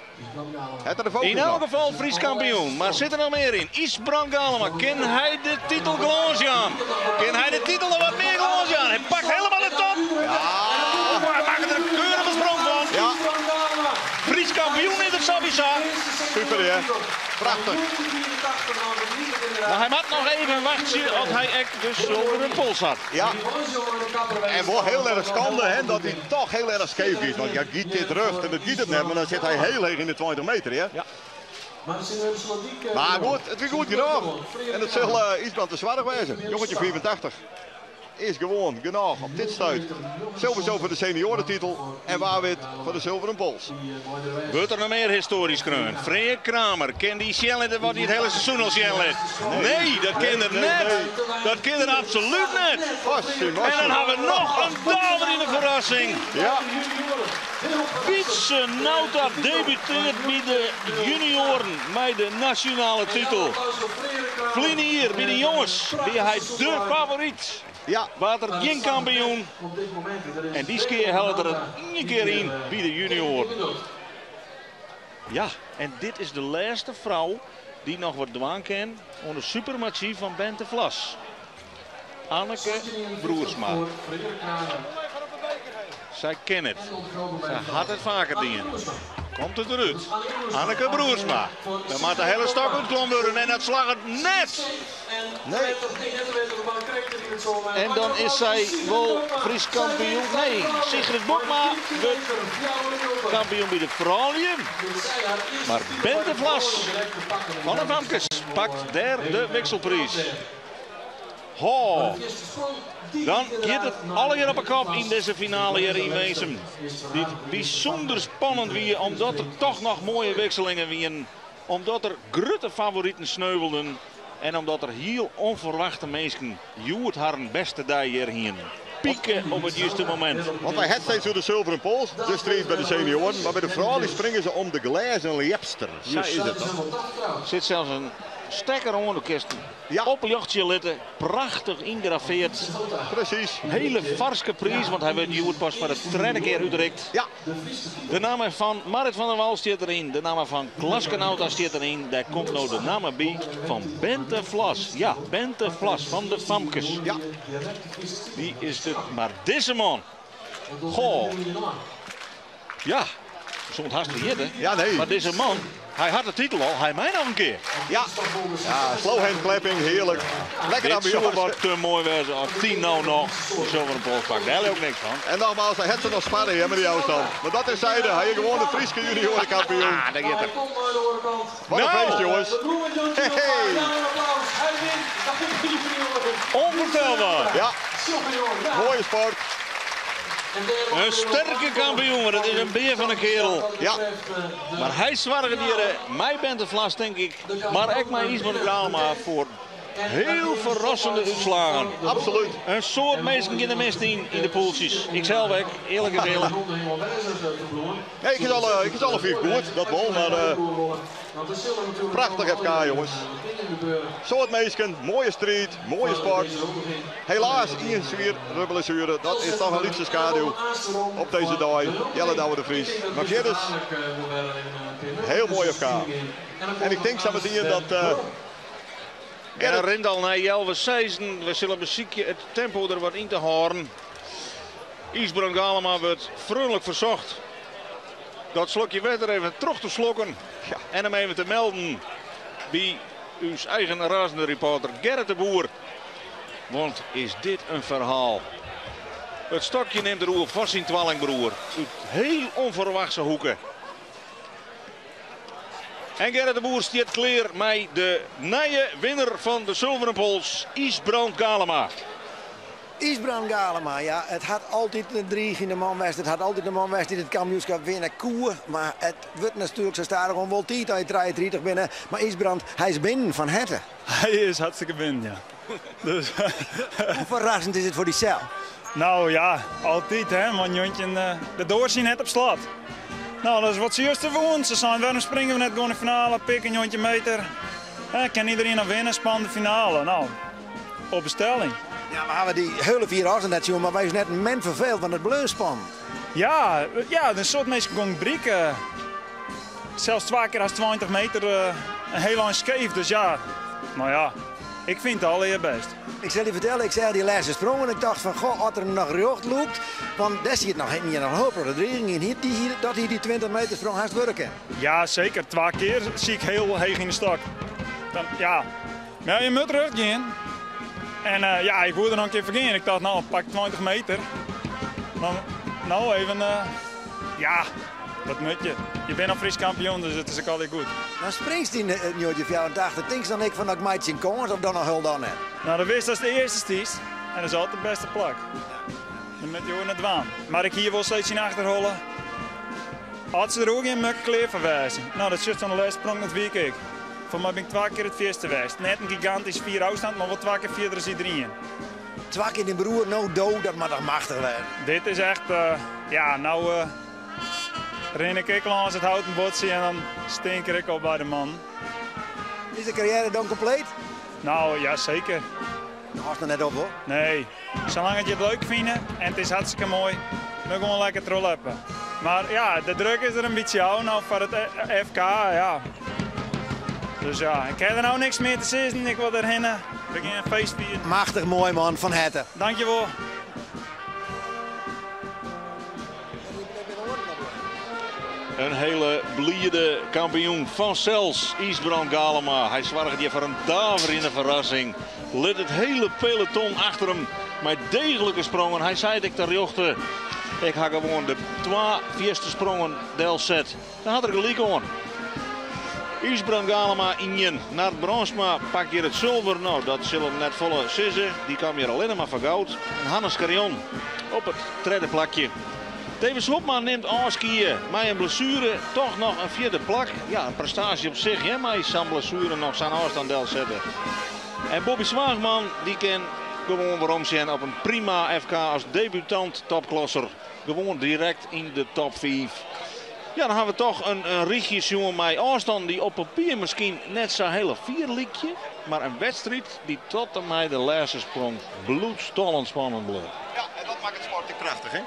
Het er de focus In elk op. gefal Frysk kampioen, mar sit der noch mear yn? Ysbrand Galema, kin hy de titel glâns jaan? Kin hy de titel noch wat mear glâns jaan? Hy pakt hielendal de top. Ja, Hy makket der in keurige sprong fan. ja, Frysk kampioen is er sawiesa. super hè. Prachtich. Mar hy moat noch even wachtsje oant hy ek de sulveren pols hat. Ja, en wol hiel erch skande hè, dat hy dochs hiel erch skeef is. Want ja, giet dit rjocht en dat giet it net, mar dan sit hy hiel heech yn de 20 meter. Hè. Ja. Mar goed, it wie goed genôch. En it sil Ysbrand te swarich wêze. 1985 is gewoan genôch op dit stuit. Sowieso foar de seniorentitel en wa wit foar de sulveren pols. Wurdt der noch mear histoarje skreaun? Freark Kramer, kin dy sjen litte wat hy it hiele seizoen al sjen lit? Nee, dat kin er Nee, net. nee. Dat kin er absolút net. Ossie, En dan mossie. ha we noch in daverjende ferrassing. Ja, Wietse Nauta debutearret by de junioaren mei de nasjonale titel. Ferline jier by de jonges wie hy de favoryt. ja. Waard er gjin kampioen. En dy kear hellet er it ien kear yn by de junioaren. Ja, en dit is de lêste frou dy't noch wat dwaan kin oan de supremacy fan Bente Vlas. Anneke Broersma. Sy kin it. Sy hat it faker dien. Komt it derút. Anneke Broersma. Dan moat de hiele stok útklommen wurde en dat slagget net. Nee. En dan is sy wol Frysk kampioen. Nee, Sigrid Bokma wurdt kampioen by de froulju. Mar Bente Vlas fan de famkes pakt dêr de wikselpriis. Ho. Dan giet it allegear op 'e kop yn dizze finale hjir yn Winsum. Dy't bysûnder spannend wie, omdat der dochs noch moaie wikselingen wienen. Omdat der grutte favoriten sneuvelden. En omdat der hiel ûnferwachte minsken hjoed harren bêste dei hjir hienen. Pieken op it juste momint. Want wy ha it steeds oer de sulveren pols, de striid by de senioaren. Mar by de froulju springe se om de glêzen ljepster. Sa is it toch? Sit sels in stekker oan, do kinst Ja. opljochtsje litte. Prachtich yngraveard. Presys. Hiele farske priis, want hy wurdt hjoed pas foar de tredde kear útrikt. Ja. De namme fan Marrit van der Wal stiet deryn. De namme fan Klaske Nauta stiet deryn. Dêr komt no de namme by fan Bente Vlas. Ja, Bente Vlas fan de Famkes. Ja. Dy is de, mar dizze man. Goh. Ja, soe it hast ferjitte. Ja, nee. Mar dizze man, hy hat de titel al, hy mei noch in kear. Ja, ja, slow hand clapping, hearlik. Lekker Dit soe ambiance. wat te moai wêze as dy no noch de sulveren pols pakt. Dêr leau ik niks fan. En nogmaals, hy hat se noch sparre hè, mei dy ôfstân. Mar dat terzijde, hy is gewoan de Fryske juniorenkampioen. Ah, dêr giet er. Hij komt naar de andere kant. Wat in Nou. feest, jonges. De bloemen Hey, hey. Ja, een applaus. Hij wint. De junioren. Onvoorstelbaar. Ja, Jongen, jongen, ja. mooie sport. En daar Een sterke kampioen, want het is een beer van een kerel. Ja. Maar hy soarget hjir, mei Bente Vlas, tink ik, mar ek mei Ysbrand Galema foar hiel ferrassende útslaggen. Absoluut. In soad minsken geane de mist yn yn de pûltsjes. Iksels ek, earlik is earlik. Nee, ik is alle, ik is alle vier goed, dat wol, mar prachtich FK, jonges. Soad minsken, moaie striid, moaie sport. Helaas, ien swiere blessuere, dat is toch in lytse skaduw op dizze dei. Jelle Douwe de Vries. Mar fierders, hiel moai FK. En ik tink sametien dat... En hy rint al nei healwei seizen. We sille besykje it tempo der wat yn te hâlden. Ysbrand Galema wurdt freonlik fersocht dat slokje wetter even troch te slokken. Ja. En him even te melden by ús eigen razende reporter Gerrit de Boer. Want is dit in ferhaal? It stokje nimt er oer fan syn twallingbroer. Ut hiel ûnferwachtse hoeke. En Gerrit de Boer stiet klear mei de nije winner fan de Sulveren Pols, Ysbrand Galema. Ysbrand Galema, ja, it hat altyd in driigjende man west. It hat altyd in man west dy't it kampioenskip winne koe. Mar it wurdt natuerlik sa stadichoan wol tiid dat je 33 binne. Mar Ysbrand, hy is binnen fan herte. Hy is hartstikke binnen, ja. Dus, Hoe ferrassend is it foar dysels? no ja, altyd hè, want Jontje, de doar siet net op slot. No, dat is wat se juster woene. Se seinen, wêrom springe we net gewoan de finale, pik in njoggentjin meter. Hè, kin iderien noch winne, spannende finale. No, op bestelling. Ja, we hawwe dy hiele fier ôfstân net sjoen, mar wy is net in momint ferfeeld, want it bleau spannend. Ja, ja, in soad minsken gongen brieken. Sels twa kear hast 20 meter in hiel ein skeef, dus ja. No ja, ik fyn it allegear bêst. Ik sil dy fertelle, ik seach dy lêste sprong en ik tocht fan, goh, as er him noch rjocht lûkt, want dêr siet noch in hiel protte driging yn. Hie dy, dat hie dy 20 meter sprong hast wurde kinnen. Ja, seker. Twa kear siet ik hiel heech yn de stok. Dan, ja. Mar ja, je moatte rjocht gean. En ja, ik woe der noch in kear foar gean. Ik tocht, no, pak 20 meter. Dan, no, even, ja, wat moat je? Je bent al Frysk kampioen, dus it is ek altyd goed. Dan springst yn 1984. Tinkst dan ek fan, ik meitsje in kâns of dan noch hielendal net? No, dan witst datst de earste stiest. En dat is altyd it bêste plak. Dan moatte je net dwaan. Mar ik hie wol steeds yn achterholle. As se der ek gjin muk klear foar wêze. No, dat sjochst oan de lêste sprong, dat wie ik. Foar my bin ik twa kear it fierste west. Net in gigantysk fier ôfstân, mar wol twa kear fierder as iderien. Twa kear dyn broer, no do, dat moat toch machtich wêze? Dit is echt, ja, no rin ik ek lâns it houten buordsje en dan stink ik op by de man. Is de karriêre dan kompleet? No, ja, seker. Dan hâldst noch net op, hoor. Nee, salang't je it leuk fine en it is hartstikke moai, dan gewoan lekker trochloppe. Mar ja, de druk is der in bytsje ôf no foar it FK, ja. Dus ja, ik ha der no niks mear te sizzen, ik wol derhinne. We gean in feest fieren. Machtich moai man, fan herte. Dankjewol. In hiele blide kampioen fansels, Ysbrand Galema. Hy soarget hjir foar in daverjende ferrassing. Lit it hiele peloton achter him mei deeglike sprongen. Hy sei it ek terjochte. Ik ha gewoan de twa fierste sprongen delset. Dan hat er gelyk oan. Ysbrand Galema ien. Nard Brandsma pakt hjir it sulver. No, dat sil him net folle sizze. Dy kaam hjir allinnich mar foar goud. En Hannes Scherjon op it tredde plakje. Thewis Hobma nimt ôfskie mei in blessuere. Toch noch in fjirde plak. Ja, in prestaasje op sich, hè, mei sa'n blessuere noch sa'n ôfstân delsette. En Bobby Zwaagman, dy kin Gewoan werom sjen op in prima FK as debutant topklasser. Gewoan direkt yn de top 5. Ja, dan ha we toch in rychje sjoen mei ôfstannen dy't op papier miskien net sa hiele fier lykje. Mar in wedstriid dy't tot en mei de lêste sprong bloedstollend spannend bleau. Ja, en dat makket sport ek prachtich, hè?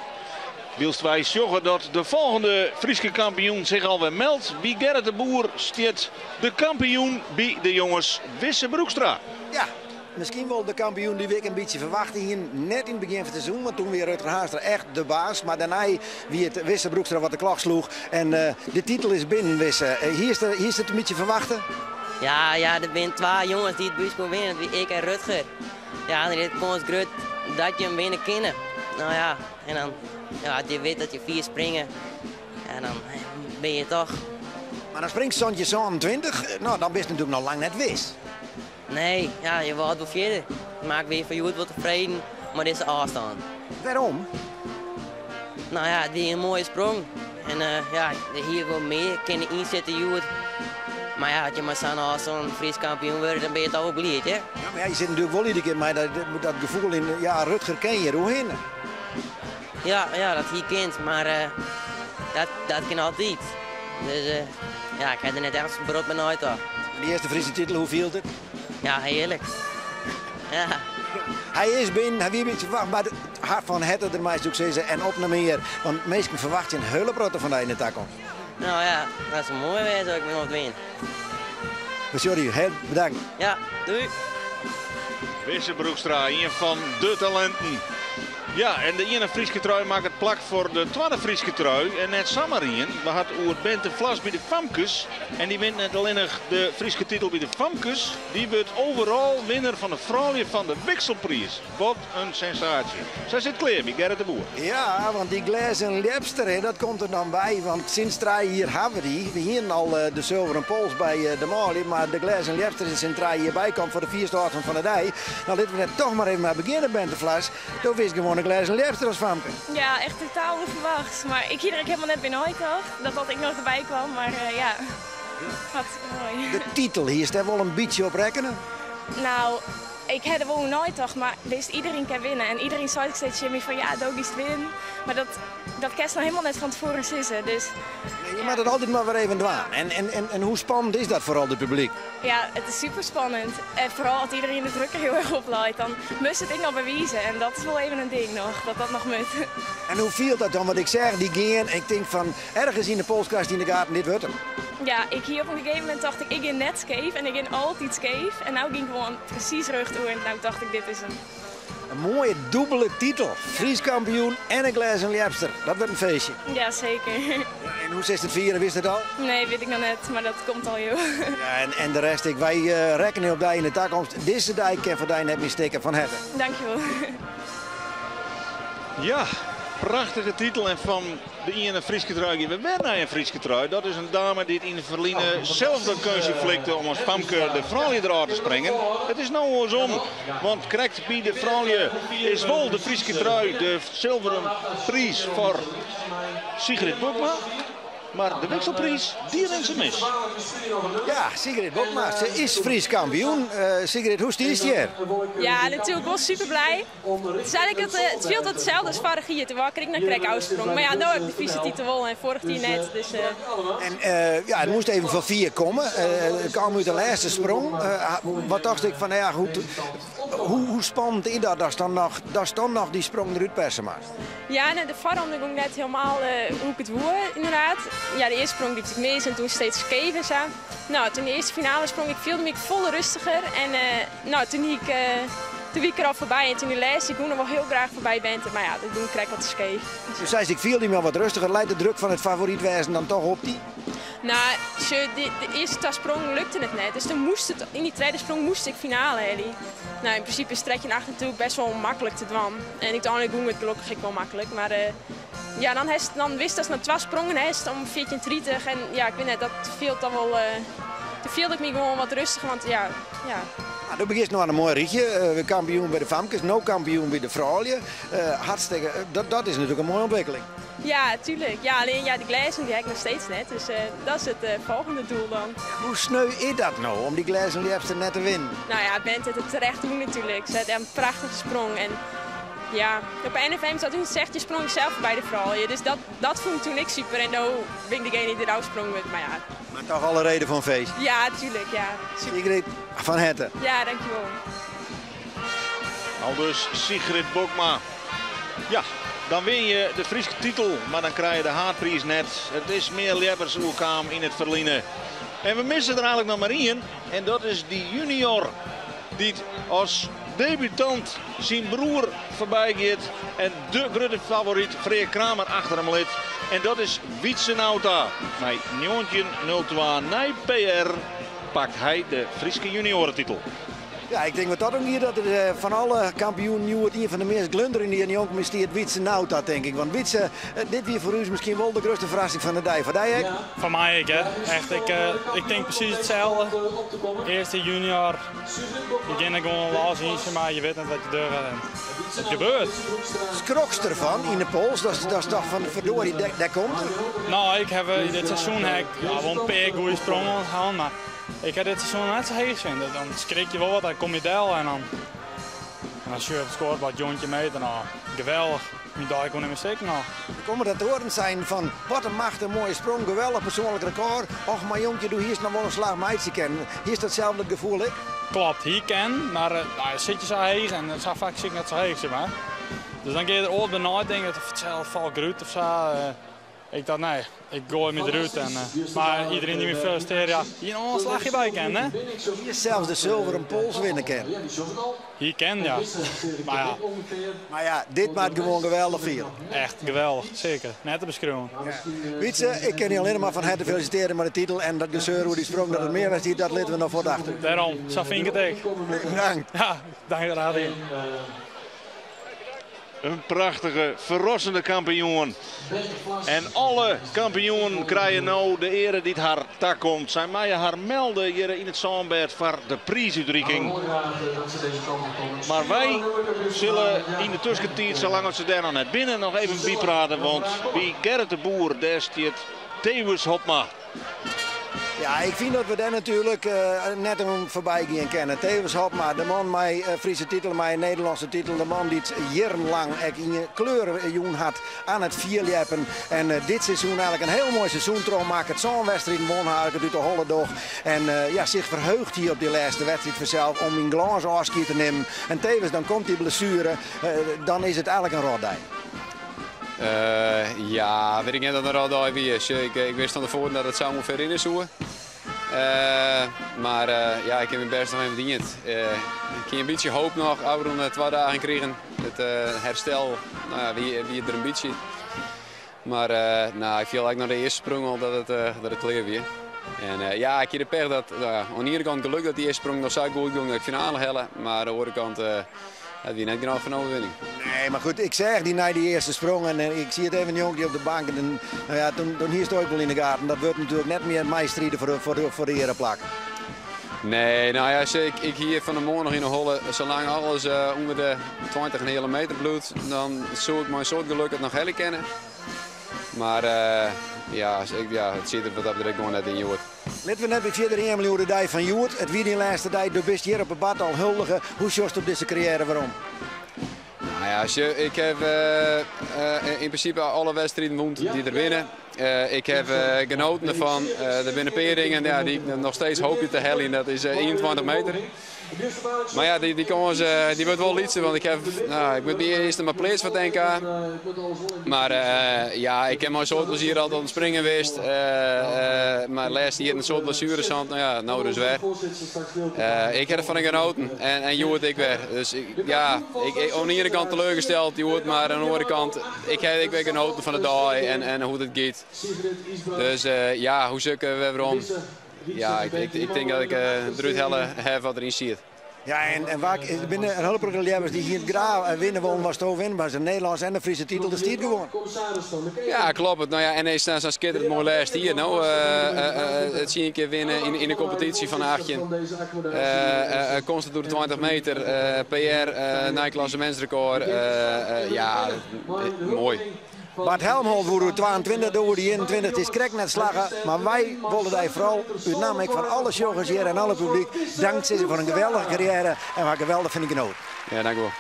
Wylst wy sjogge dat de folgjende Fryske kampioen sich alwer meldt, by Gerrit de Boer stiet de kampioen by de jonges, Wisse Broekstra. Ja, miskien wol de kampioen dy't we ek in bytsje ferwachte hienen. Net yn it begjin fan it seizoen, want toen wie Rutger Haanstra echt de baas. Mar dêrnei wie it Wisse Broekstra wat de klok sloech. En de titel is binnen, Wisse. Hiest hiest it in bytsje ferwachte? Ja, ja, der binne twa jonges dy't by ús koene winne. Dat wie ik en Rutger. Ja, dan is de kâns grut dat je him winne kinne. No ja, en dan, ja, as je witte dat je fier springe, ja, dan bin je toch. Mar dan springst 17,27, no dan bist natuerlik noch lang net wis. Nee, ja, je wâldt wol fierder. Mar ik wie foar hjoed wol tefreden mei dizze ôfstân. Wêrom? No ja, it wie in moaie sprong. En ja, der hie wol mear kinne ynsitte hjoed. Mar ja, as je mei sa'n ôfstân Frysk kampioen wurde, dan bin je toch wol bliid, hè? Ja, mar ja, je sitte natuerlik wol iedere kear mei dat, dat gefoel yn, ja, Rutger kin hjir oerhinne. Ja, ja, dat hie kind, mar dat, dat kin altyd. Dus ja, ik ha der net echt in brot mei neitocht. De earste Fryske titel, hoe fielt it? Ja, hearlik. Ja. Hy is binnen, hy wie in bytsje ferwacht, mar fan herte der mei soe ik sizze en op nei mear. Want minsken ferwachtsje in hiele protte fan dy yn de takomst. No ja, dat soe moai wêze as ik noch wat win. We sjogge dy, heel bedankt. Ja, doei. Wisse Broekstra, ien fan de talinten. Ja, en de iene Fryske trui makket plak foar de twadde Fryske trui. En net samar ien. We ha it oer Bente Vlas by de famkes. En dy wint net allinnich de Fryske titel by de famkes, dy wurdt overall winner fan de froulju fan de wikselpriis. Wat in sensaasje. Sy sit klear by Gerrit de Boer. Ja, want dy glêzen ljepster, hè, dat komt der dan by. Want sinds trije jier hawwe we dy. We hienen al de sulveren pols by de manlju, mar de glêzen ljepster is sinds trije jier bykommen foar de fierste ôfstân fan de dei. No litte we der toch mar even mei begjinne, Bente Vlas. Do winst gewoan de glêzen ljepster as famke. Ja, echt totaal ûnferwachts. Mar ik hie der ek helemaal net by neitocht dat dat ek noch derby kwam. Mar ja, hartstikke moai. De titel, hiest dêr wol in bytsje op rekkene? Nou, ik ha der wol oer neitocht, mar witst, iderien kin winne. En iderien seit ek steeds tsjin my fan ja, do giest winnen. Mar dat, dat kinst no helemaal net fan tefoaren sizze. Dus, Nee, je moat it altyd mar wer even dwaan. En, en, en, en hoe spannend is dat foar al it publyk? Ja, it is super spannend. En foaral as iderien de druk der hiel erch op leit, dan moatst it ek noch bewize. En dat is wol even in ding noch, dat dat noch moat. En hoe fielt dat dan? Want ik seach dy gean en ik tink fan ergens yn de pols krijst yn de gaten, dit wurdt him. Ja, ik hie op in gegeven momint tocht ik, ik gean net skeef en ik gean altyd skeef. En no ging ik gewoan presys rjochtoer en no tocht ik, dit is him. In moaie dûbele titel. Frysk kampioen en in glêzen ljepster. Dat wurdt in feestje. Ja, seker. Ja, en hoe silst it fieren, witst it al? Nee, wit ik noch net, mar dat komt al joh. Ja, en, en de rest, ik, wy rekkenje op dy yn de takomst. Dizze dei kin foar dy net mear stikke. Fan herte. Dankjewol. Ja, prachtige titel en fan de iene Fryske trui gean we wer nei in Fryske trui. Dat is in dame dy't yn it ferline sels dat keunstje flikte om as famke de froulju derôf te springen. It is no oarsom, want krekt by de froulju is wol de Fryske trui de silveren priis foar Sigrid Bokma. Mar de wikselpriis, dy rint se mis. Ja, Sigrid Bokma, se is Frysk kampioen. Sigrid, hoe stiest hjir? Ja, natuerlik wol super blij. It is eigentlik it, it fielt itselde as foarich jier. Toen waard ik noch krekt ôfsprongen. Mar ja, no ha ik de Fryske titel wol en foarich jier net. Dus, En ja, it moast even fan fier komme. It kaam út de lêste sprong. Wat tochtst ek fan, nou ja, goed, hoe, hoe spannend is dat ast dan noch, datst dan noch dy sprong derút perse moatst? Ja, no, de foarronde gong net hielendal hoe ik it woe, ynderdaad. Ja, de earste sprong liep ik mis en toen steeds skeef en sa. No, toen de earste finale sprong, ik fielde my folle rêstiger. En no, toen hie ik, toen wie ik der al foarby. En toen de lêste, ik woe noch wol hiel graach foarby Bente, mar ja, dat gong krekt wat te skeef. Do seist, ik fielde my al wat rêstiger. Leit de druk fan it favoryt wêzen dan toch op dy? No, sjoch, de earste twa sprongen lukte it net. Dus toen moast it, yn dy tredde sprong moast ik finale helje. No, yn prinsipe is 13,8 natuerlik best wol maklik te dwaan. En úteinlik gong it gelokkich ek wol maklik. Mar ja, dan, hast, dan witst datst noch twa sprongen hast om 14,30. En ja, ik wit net, dat fielt dan wol. Toen fielde ik my gewoan wat rêstiger, want ja, ja. Nou, do begjinst no oan in moai rychje. Kampioen by de famkes, no kampioen by de froulju. Hartstikke, dat is natuerlik in moaie ûntwikkeling. Ja, tuurlijk. Ja, alleen ja, de glêzen die heb ik nog steeds net. Dus dat is het volgende doel dan. Hoe sneu is dat no, om dy glêzen ljepster net te winnen? Nou ja, Bente het terecht doen natuurlijk. Ze had een prachtige sprong. En ja, op NFM zat toen zegt je sprong zelf bij de vrouwen. Dus dat vond ik toen ik super. En nu ben ik degene die er sprong met. Maar ja. Maar toch alle reden van feest? Ja, tuurlijk. Ja. Super. Sigrid, van harte. Ja, dankjewel. Aldus Sigrid Bokma. Ja, dan win je de Fryske titel, maar dan krijg je de haadpriis net. Het is mear ljeppers oerkaam yn it ferline. En we misse der eigenlik noch mar ien. En dat is dy junior dy't as debutant syn broer foarby giet. En de grutte favoryt Freark Kramer achter him lit. En dat is Wietse Nauta. Mei 19.02 nij PR pakt hy de Fryske junioretitel. Ja, ik tink wat dat oangiet dat er fan alle kampioenen hjoed ien fan de meast glunderjende hjir njonken my stiet, Wietse Nauta, tink ik. Want Wietse, dit wie foar ús miskien wol de grutste ferrassing fan de dei. Foar dy ek? Foar my ek, hè. Echt, ik, ik tink presys itselde. Earste junior, je geane der gewoan los yn, sis mar, je witte net wat je dogge en it gebeurt. Skrokst derfan yn de pols, dat is toch fan ferdorie, dêr komt er? No, ik haw, dit seizoen ha ik wol in pear goede sprongen hân, mar Ik ha dit seizoen net sa heech sjoen, dus dan skrik je wol wat, dan kom je del en dan, en dan sjoch je op it skoarbord 19 meter. Nou, geweldich. Myn dei koe net mear stikken al. De kommentatoaren seinen fan, wat in macht, in moaie sprong, geweldich persoanlik rekôr. Och, mar jonkje, doe hiest noch wol in slach meitsje kinnen. Hiest datselde gefoel ek? Klopt, hie kinnen, mar nou, sit je sa heech en sa faak sit ik net sa heech, sis mar. Dus dan gean je der oars by neitinken, foar itselde fal ik derút of sa. Ik dacht nee, ik goai my derút en mar iedereen dy't my felisitearre, ja, hie noch wol in slachje by kinnen, hè? Hiest sels de sulveren pols winne kinnen. Hie kinnen, ja. Mar ja. Mar ja, dit moat gewoan geweldich fiele. Echt geweldich, seker. Net te beskriuwen. Wietse, ik kin dy allinnich mar fan herte felisitearje mei de titel en dat geseur oer dy sprong dat it mear west hie, dat litte we no fuort achter. Dêrom, sa fyn ik it ek. Bedankt. Ja, dank graach dien. In prachtige, ferrassende kampioen. En alle kampioenen krije no de eare dy't har takomt. Sy meie har melde hjir yn it sânbêd foar de priisútriking. Mar wy sille yn de tuskentiid, salang as se dêr noch net binne, noch even byprate. Want by Gerrit de Boer, dêr stiet Thewis Hobma. Ja, ik fyn dat we dêr natuerlik net oan foarby gean kinne. Thewis Hobma, de man mei Friese titel, mei in Nederlânske titel, de man dy't jierrenlang ek yn kleur jûn hat aan it fierljeppen. En dit seizoen eigenlik in hiel moai seizoen trochmakket. Sân wedstriden won ha, ik it út de holle doch. En ja, sich ferheugt hie op dy lêste wedstriid fansels om yn glâns ôfskied te nimmen. En Thewis, dan komt dy blessuere, dan is it eigenlik in rotdei. Ja, wit ik net oft it in rotdei wie. Ik, ik wist fan tefoaren dat it sa ûngefear rinne soe. Mar ja, ik ha myn bêst noch even dien. Ik hie in bytsje hoop noch ôfrûne twa dagen krigen. It herstel no ja, wie, wie der in bytsje. Mar no, ik fiel ek nei de earste sprong al dat it, dat it klear wie. En ja, ik hie de pech dat, no ja, oan de iene kant geluk dat dy earste sprong noch sa goed gong dat ik finale helle. Mar oan de oare kant Het wie net genôch foar in oerwinning. Nee, mar goed, ik seach dy nei dy earste sprong en ik siet even njonken dy op de bank. En nou ja, toen, toen hiest ek wol yn de gaten. Dat wurdt natuerlik net mear meistride foar de eareplak. Nee, nou ja, ik, ik hie fan 'e moarn noch yn 'e holle, salang alles ûnder de 20 en heale meter bliuwt, dan soe ik mei in soad geluk it noch helje kinne. Mar ja, ik, ja, it siet der wat dat betreft gewoan net yn hjoed. Litte we net mear fierder eamelje oer de dei fan hjoed. It wie dyn lêste dei, do bist hjir op 'e Bart al huldige. Hoe sjochst op dizze karriêre werom? Nou ja, sjoch, ik haw yn prinsipe alle wedstriden wûn dy't der binne. Ik haw genoten derfan. Der binne in pear dingen ja, dy't ik noch steeds hoopje te heljen. Dat is 21 meter. Mar ja, dy kâns dy wurdt wol lytser, want ik haw, nou, ik moat my earst mar pleatse foar it NK. Mar ja, ik ha mei in soad plezier altyd oan it springen west. Mar de lêste jierren in soad blessueres hân, no ja, no dus wer. Ik ha derfan genoten en, en hjoed ek wer. Dus ja, ik, oan de iene kant teleurgesteld hjoed, mar oan de oare kant, ik ha ek wer genoten fan de dei en, en hoe't it giet. Dus ja, hoe sjoch ik wer werom? Ja, ik, ik, ik tink dat ik derút helle ha wat deryn siet. Ja, en waar, der binne in hiele protte ljeppers dy hiene graach winne wollen watsto wûn hast, de Nederlânske en de Fryske titel, dat stiet gewoan. Ja, kloppet. No ja, en is sa'n skitterend moai lêste jier. No, it tsien kear winne yn de kompetysje fan 18. Konstant oer de 20 meter, PR, nij klassemintsrekôr. Ja, moai. Bart Helmholt woe oer 22, do oer de 21. It is krekt net slagge, mar wy wolle dy foaral út namme ek fan alle sjoggers hjir en alle publyk dank sizze foar in geweldige karriêre en wat geweldich fan dy genoten. Ja, dank wol.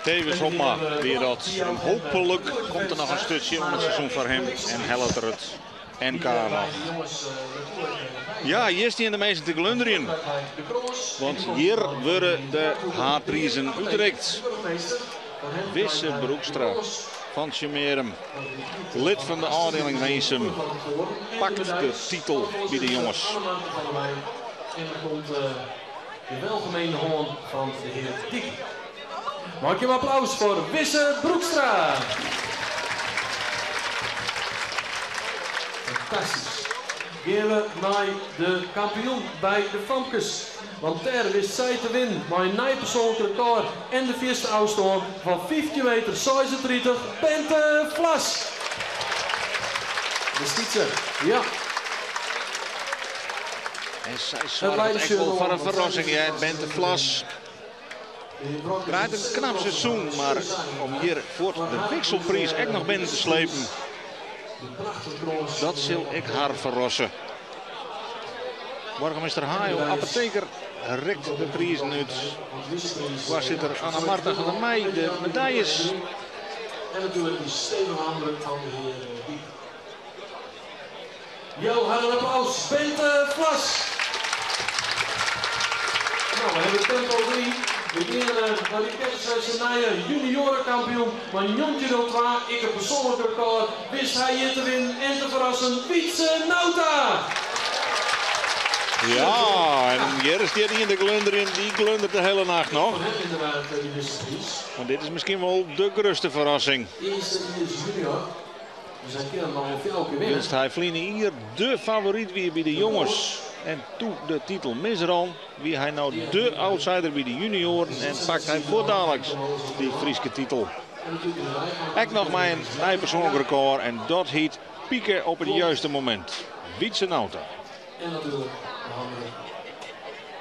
Thewis Hobma wie dat. En hooplik komt der noch in sturtsje oan it seizoen foar him en hellet er it NK noch. Ja, hjir stean de minsken te glunderjen. Want hjir wurde de haadprizen útrikt. Wisse Broekstra fan Tsjummearum, lid fan de ôfdieling Winsum, pakt de titel by de jonges. En dan komt de welgemeende hân fan de hear Dyk. Mag ik een applaus voor Wisse Broekstra. Fantastysk. Gean we nei de kampioen by de famkes. Want dêr wist sy te winnen mei in nij persoanlik rekôr en de fierste ôfstân fan 15 meter 36, Bente Vlas. De stiet ja. En sy soarget ek wol foar in ferrassing, hè, Bente Vlas. Draait in knap seizoen, mar om hjir fuort de wikselpriis ek noch binnen te slepen, dat sil ek har ferrasse. Boargemaster Hayo Apotheker rikt de prizen út. Foarsitter Anna Marta van der Meij de medaljes. En natuerlik dy stevige handdruk fan de hear Dyk. Jou har in applaus, Bente Vlas. Nou, we hawwe tempo 3. We gean nei de kersferse nije junioarekampioen mei 19.02. Ek in persoanlik rekôr wist hy hjir te winnen en te ferrassen, Wietse Nauta. Ja, en hjir stiet ien te glunderjen. Dy glundert de hiele nacht noch. Inderdaad, die wisselpriis. Want dit is miskien wol de grutste ferrassing. Earste jiers junior. Dus hy kin noch wol fjouwer kear winne. Wylst hy ferline jier de favoryt wie by de jonges en doe de titel misrûn, wie hy no de outsider by de junioaren en pakt hy fuortdaliks dy Fryske titel. Ek noch mei in nij persoanlik rekôr en dat hiet pike op it juiste momint. Wietse Nauta. En natuerlik de handdruk.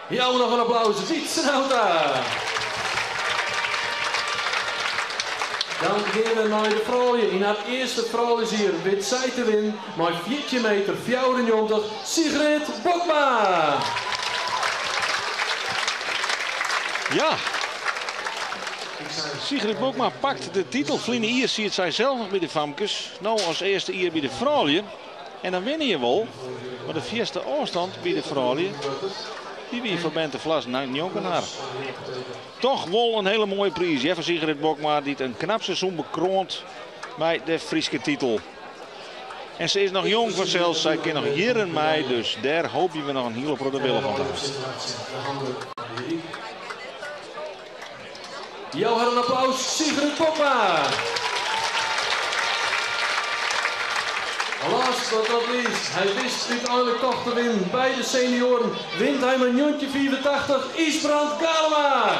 Jou noch in applaus, Wietse Nauta. Dan gean we nei de froulju. Yn har earste frouljusjier wit sy te winnen mei 14 meter 94, Sigrid Bokma. Ja, Sigrid Bokma pakt de titel. Ferline jier siet sy sels noch by de famkes. No as earste jier by de froulju. En dan winne je wol. Mar de fierste ôfstân by de froulju, dy wie foar Bente Vlas njonken har. Toch wol in hiele moaie priis hear foar Sigrid Bokma, dy't in knap seizoen bekroant mei de Fryske titel. En se is noch jong fansels, sy kin noch jierren mei, dus dêr hoopje we noch in hiele protte wille fan te hawwen. Jou har in applaus, Sigrid Bokma. Last but not least, hy wist úteinlik toch te winnen by de senioaren. Wint hy mei 1985, Ysbrand Galema.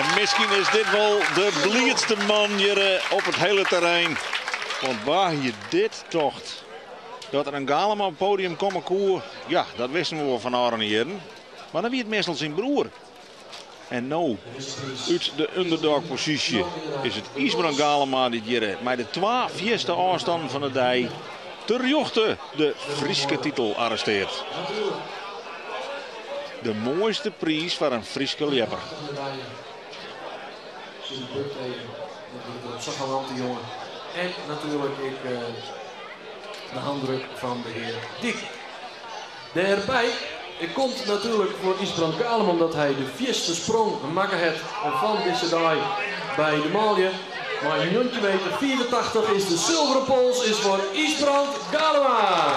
En miskien is dit wol de bliidste man hjir op it hiele terrein. Want wa hie dit tocht? Dat der in Galema op it podium komme koe, ja, dat wisten we wol fan ôfrûne jierren. Mar dan wie it meastal syn broer. En no, út de underdog-posysje, is it Ysbrand Galema dy't hjir mei de twa fierste ôfstannen fan de dei terjochte de Fryske titel arrestearret. De moaiste priis foar in Fryske ljepper. En natuerlik ek de handdruk fan de hear Dyk. Dêrby komt natuerlik foar Ysbrand Galema omdat hy de fierste sprong makke hat fan dizze dei by de manlju. Mei 19 meter 85 is de sulveren pols is foar Ysbrand Galema.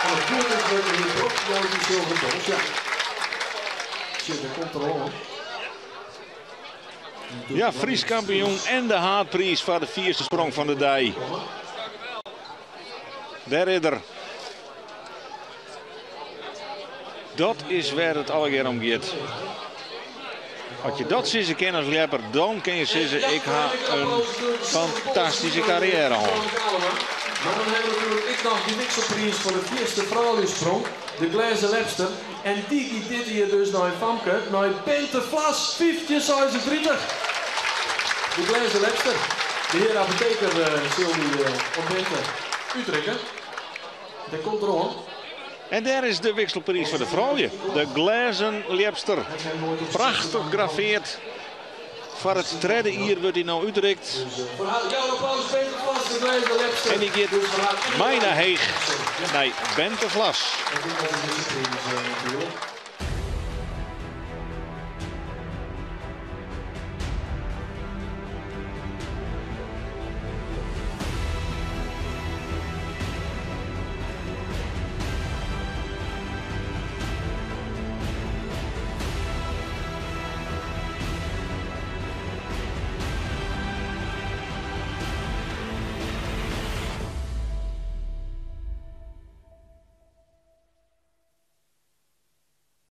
En it goed is dat de hear Brok jout dy sulveren pols. Ja. Sjoch, dêr komt er oan. Ja, Frysk kampioen en de haadpriis foar de fierste sprong fan de dei. Dêr is er. Dat is wêr't it allegear om giet. As je dat sizze kinne as ljepper, dan kin je sizze ik ha in fantastyske karriêre hân. Mar dan hawwe we natuerlik ek noch dy wikselpriis foar de fierste frouljussprong, de Glêzen Ljepster. En dy giet dit jier dus nei in famke, nei Bente Vlas, 1536. De Glêzen Ljepster. De hear apoteker sil dy oan Bente útrikke. Dêr komt er oan. En dêr is de wikselpriis foar de froulju. De Glêzen Ljepster. Prachtich graveard. Foar it tredde jier wurdt dy no útrikt. En dy giet mei nei Heech, nei Bente Vlas.